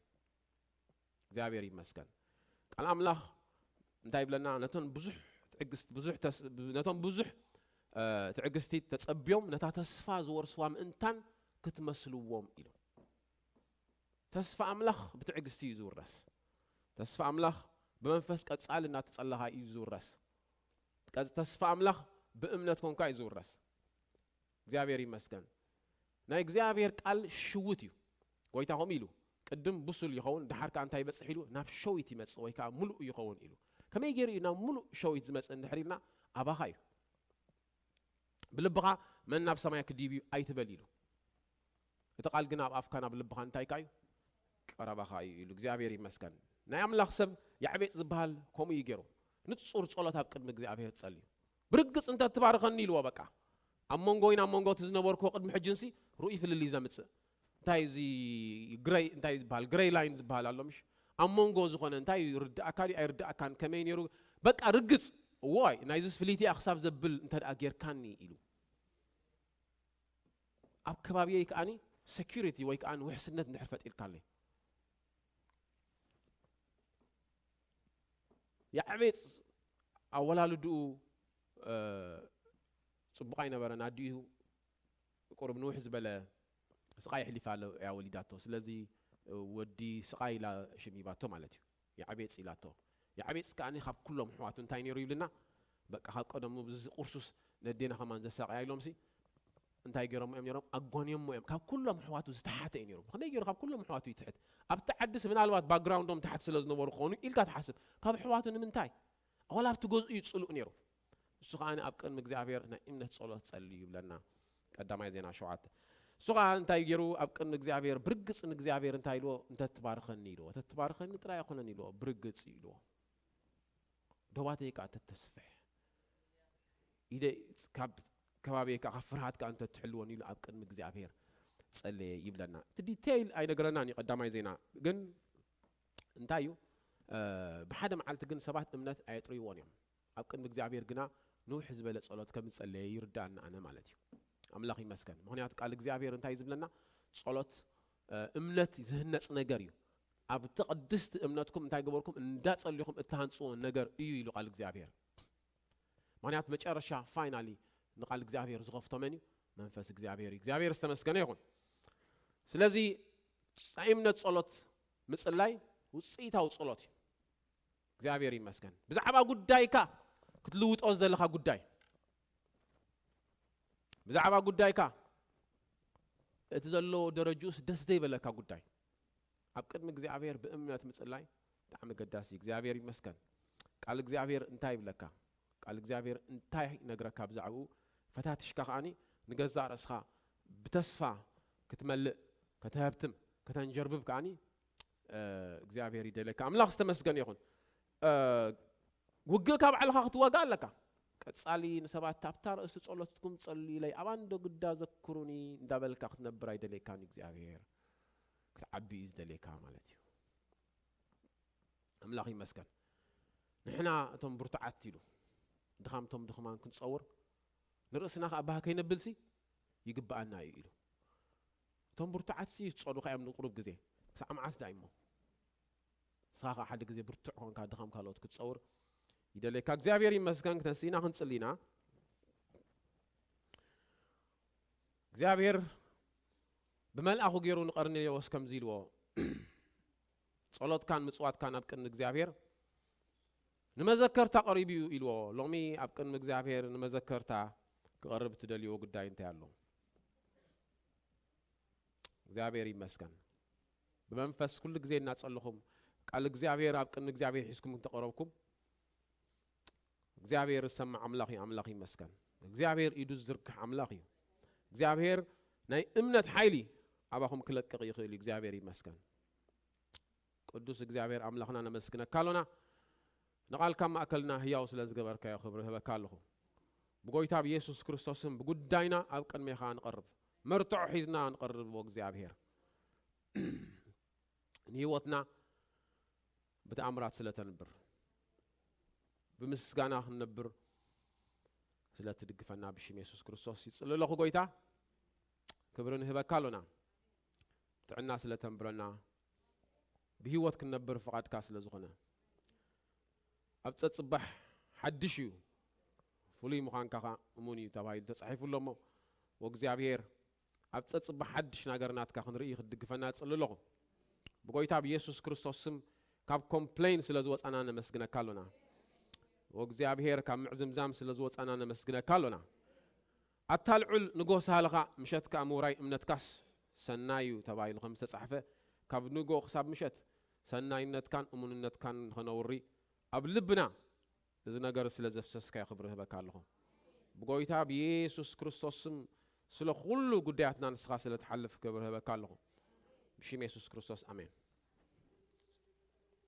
እግዚኣብሔር ይመስገን። ቃል ኣምላኽ እንታይ ይብለና? ነቶም ብዙሕ ትዕግስት፣ ብዙሕ ተስ-፣ ነቶም ብዙሕ፣ እ፣ ትዕግስቲ ተጸብዮም ነታ ተስፋ ዝወርስዋ ምእንታን ክትመስልዎም ኢሉ። ተስፋ ኣምላኽ ብትዕግስቲ እዩ ዝውረስ። ተስፋ ኣምላኽ ብመንፈስ ቀጻሊ እናተጸለኻ እዩ ዝውረስ። ቀጽ-፣ ተስፋ ኣምላኽ ብእምነት ኮንካ እዩ ዝውረስ። እግዚኣብሔር ይመስገን። ናይ እግዚኣብሔር ቃል ሽውት እዩ። ጎይታ ከምኡ ኢሉ፣ ቅድም ብሱል ይኸውን፣ ደሓር ከኣ እንታይ ይበጽሕ ኢሉ? ናብ ሸዊት ይመጽእ ወይ ከኣ ምሉእ ይኸውን ኢሉ። ከመይ ገይሩ እዩ ናብ ምሉእ ሸዊት ዝመጽእ እንድሕር ኢልና፣ ኣባኻ እዩ። ብልብኻ መን ናብ ሰማይ ክድይብ እዩ ኣይትበል ኢሉ። እቲ ቃል ግን ኣብ ኣፍካ ናብ ልብኻ እንታይ ከኣ እዩ? ቀረባኻ እዩ ኢሉ። እግዚኣብሔር ይመስገን። ናይ ኣምላኽ ሰብ ያዕቤጽ ዝበሃል ከምኡ እዩ ገይሩ። ንጹር ጸሎት ኣብ ቅድሚ እግዚኣብሔር ጸልዩ። ብርግጽ እንተ ትባርኸኒ ኢልዎ በቃ። ኣብ መንጎይን ኣብ መንጎ እቲ ዝነበርክዎ ቅድሚ ሕጂ እንሲ ርኡይ ፍልልይ ዘምጽእ። እንታይ እዚ ግረይ፣ እንታይ ዝበሃል? ግረይ ላይን ዝበሃል ኣሎ ምሽ? ኣብ መንጎ ዝኾነ እንታይ ይርድኣካ ድዩ ኣይርድኣካን ከመይ ነይሩ? በቃ ርግጽ። እዋይ፣ ናይዚስ ፍልይቲ እያ ክሳብ ዘብል እንተ ደኣ ጌርካኒ ኢሉ። ኣብ ከባቢየይ ከኣኒ ሴኩሪቲ ወይ ከኣ ውሕስነት እንድሕር ፈጢርካለይ። ያዕቤጽ ኣወላልድኡ፣ እ፣ ጽቡቕ ኣይነበረን። ኣዲኡ ቁሩብ ንውሕ ዝበለ ስቓይ ኣሕሊፋ ኣሎ እያ ወሊዳቶ። ስለዚ ወዲ ስቓይ ኢላ ሽም ሂባቶ ማለት እዩ። ያዕቤጽ ኢላቶ። ያዕቤጽ ከኣ ካብ ኩሎም ኣሕዋቱ እንታይ ነይሩ ይብልና? በቃ ካብ ቀደሙ ብዚ ቁርሱስ ነዴና ከማን ዘሳቕያ ኢሎምሲ እንታይ ገይሮም እዮም ነይሮም? ኣጓንዮሞ እዮም። ካብ ኩሎም ኣሕዋቱ ዝተሓተ እዩ ነይሩ። ብኸመይ ገይሩ ካብ ኩሎም ኣሕዋቱ ይትሕት? ኣብቲ ዓድስ ምናልባት ባክግራውንዶም ታሕቲ ስለ ዝነበሩ ክኾኑ ኢልካ ትሓስብ። ካብ ኣሕዋቱ ንምንታይ? ዋላ ኣብቲ ገዝኡ እዩ ጽሉእ ነይሩ። እሱ ከኣ ኣብ ቅድሚ እግዚኣብሔር ናይ እምነት ጸሎት ጸልዩ ይብለና። ቀዳማይ ዜና ሸውዓተ። እሱ ከኣ እንታይ ገይሩ? ኣብ ቅድሚ እግዚኣብሔር ብርግጽ ንእግዚኣብሔር እንታይ ኢልዎ? እንተትባርኸኒ ኢልዎ። እንተትባርኸኒ ጥራይ ኣይኮነን ኢልዎ፣ ብርግጽ እዩ ኢልዎ። ዶባተይ ከኣ ተተስፍሕ። ኢደ ካብ ከባቢየ ከኣ ካብ ፍርሃት ከኣ እንተትሕልወኒ ኢሉ ኣብ ቅድሚ እግዚኣብሔር ጸለየ ይብለና። እቲ ዲቴይል ኣይነገረናን እዩ ቀዳማይ ዜና። ግን እንታይ እዩ? እ፣ ብሓደ መዓልቲ ግን ሰባት እምነት ኣየጥርይዎን እዮም። ኣብ ቅድሚ እግዚኣብሔር ግና ንውሕ ዝበለ ጸሎት ከም ዝጸለየ ይርዳእና ኣነ ማለት እዩ። ኣምላኽ ይመስገን። ምኽንያቱ ቃል እግዚኣብሔር እንታይ እዩ ዝብለና? ጸሎት፣ እ፣ እምነት ዝህነጽ ነገር እዩ። ኣብቲ ቅድስቲ እምነትኩም እንታይ ገበርኩም? እንዳጸሊኹም እትሃንጽዎ ነገር እዩ ኢሉ ቃል እግዚኣብሔር። ምኽንያቱ መጨረሻ ፋይናሊ ንቃል እግዚኣብሔር ዝኸፍቶ መን እዩ? መንፈስ እግዚኣብሔር እዩ። እግዚኣብሔር ዝተመስገነ ይኹን። ስለዚ ናይ እምነት ጸሎት ምጽላይ ውጽኢታዊ ጸሎት እዩ። እግዚኣብሔር ይመስገን። ብዛዕባ ጉዳይካ ክትልውጦ ዘለኻ ጉዳይ፣ ብዛዕባ ጉዳይካ እቲ ዘለዎ ደረጅኡስ ደስ ዘይበለካ ጉዳይ፣ ኣብ ቅድሚ እግዚኣብሔር ብእምነት ምጽላይ ብጣዕሚ ገዳሲ እዩ። እግዚኣብሔር ይመስገን። ቃል እግዚኣብሔር እንታይ ይብለካ? ቃል እግዚኣብሔር እንታይ ይነግረካ ብዛዕባኡ? ፈታቲሽካ ከኣኒ ንገዛእ ርእስኻ ብተስፋ ክትመልእ፣ ከተሀብትም፣ ከተንጀርብብ ከኣኒ፣ እ፣ እግዚኣብሔር ይደልየካ። ኣምላኽ ዝተመስገነ ይኹን። እ፣ ውግእ ካብ ባዕልኻ ክትዋጋእ ኣለካ። ቀጻሊ ንሰባት ኣብታ ርእሲ ጸሎትኩም ጸልዩለይ፣ ኣብ ኣንዶ ግዳ ዘክሩኒ እንዳበልካ ክትነብር ኣይደልየካን እዩ እግዚኣብሔር። ክትዓቢ እዩ ዝደልየካ ማለት እዩ። ኣምላኽ ይመስገን። ንሕና እቶም ብርቱዓት ኢሉ፣ ድኻምቶም ድኹማን ክንጸውር፣ ንርእስና ከኣ ባህ ከይነብልሲ ይግብኣና እዩ ኢሉ። እቶም ብርቱዓትሲ ይጸዱኻ እዮም ንቁሩብ ግዜ። ክሳዕ መዓስ ደኣ እሞ? ንስኻ ከኣ ሓደ ግዜ ብርቱዕ ኮንካ ድኻም ካልኦት ክትጸውር ይደልየካ። እግዚኣብሔር ይመስገን፣ ክተንስኢና ክንጽሊ ኢና። እግዚኣብሔር ብመልኣኹ ገይሩ ንቀርኔሌዎስ ከምዚ ኢልዎ፣ "ጸሎትካን ምጽዋትካን ኣብ ቅድሚ እግዚኣብሔር ንመዘከርታ ቀሪቡ እዩ" ኢልዎ። ሎሚ ኣብ ቅድሚ እግዚኣብሔር ንመዘከርታ ክቐርብ እትደልይዎ ጉዳይ እንታይ ኣሎ? እግዚኣብሔር ይመስገን። ብመንፈስ ኩሉ ግዜ እናጸለኹም፣ ቃል እግዚኣብሔር ኣብ ቅድሚ እግዚኣብሔር ሒዝኩም እንተቐረብኩም እግዚኣብሔር ዝሰማዕ ኣምላኽ እዩ። ኣምላኽ ይመስገን። እግዚኣብሔር ኢዱ ዝዝርግሕ ኣምላኽ እዩ። እግዚኣብሔር ናይ እምነት ሓይሊ ኣባኹም ክለቅቕ ይኽእል እዩ። እግዚኣብሔር ይመስገን። ቅዱስ እግዚኣብሔር ኣምላኽና ነመስግነካ ኣሎና። ንቓልካ ማእከልና ህያው ስለ ዝገበርካዮ ክብሪ ህበካ ኣለኹ። ብጎይታ ብየሱስ ክርስቶስን ብጉዳይና ኣብ ቅድሜኻ ንቐርብ። መርትዖ ሒዝና ንቐርብ እግዚኣብሔር። ንህይወትና ብተኣምራት ስለ ተንብር፣ ብምስጋና ክንነብር ስለ ትድግፈና ብሽም የሱስ ክርስቶስ ይጽሊ ኣለኹ። ጎይታ ክብሪ ንህበካ ኣሎና። ጥዕና ስለ ተንብረና፣ ብህይወት ክንነብር ፍቓድካ ስለ ዝኾነ፣ ኣብ ጸጽባሕ ሓድሽ እዩ፣ ፍሉይ ምዃንካ ኸኣ እሙን እዩ ተባሂሉ ተጻሒፉ ኣሎ እሞ፣ ወእግዚኣብሔር ኣብ ጸጽባሕ ሓድሽ ነገር ናትካ ክንርኢ ክትድግፈና እጽሊ ኣለኹ። ብጎይታ ብየሱስ ክርስቶስ ስም ካብ ኮምፕሌን ስለ ዝወጻና ነመስግነካ ኣሎና። ወእግዚኣብሔር ካብ ምዕዝምዛም ስለ ዝወጻና ነመስግነካ ኣሎና። ኣታ ልዑል ንጎ ሳህልኻ ምሸት ከኣ ምውራይ እምነትካስ ሰናይ እዩ ተባሂሉ ከም ዝተጻሕፈ፣ ካብ ንጎ ክሳብ ምሸት ሰናይነትካን እሙንነትካን ንኸነውሪ ኣብ ልብና እዚ ነገር ስለ ዘፍሰስካዮ ክብሪ ህበካ ኣለኹ። ብጎይታ ብየሱስ ክርስቶስ ስም ስለ ኩሉ ጉዳያትና ንስኻ ስለ ትሓልፍ ክብሪ ህበካ ኣለኹ። ብሽም የሱስ ክርስቶስ ኣሜን።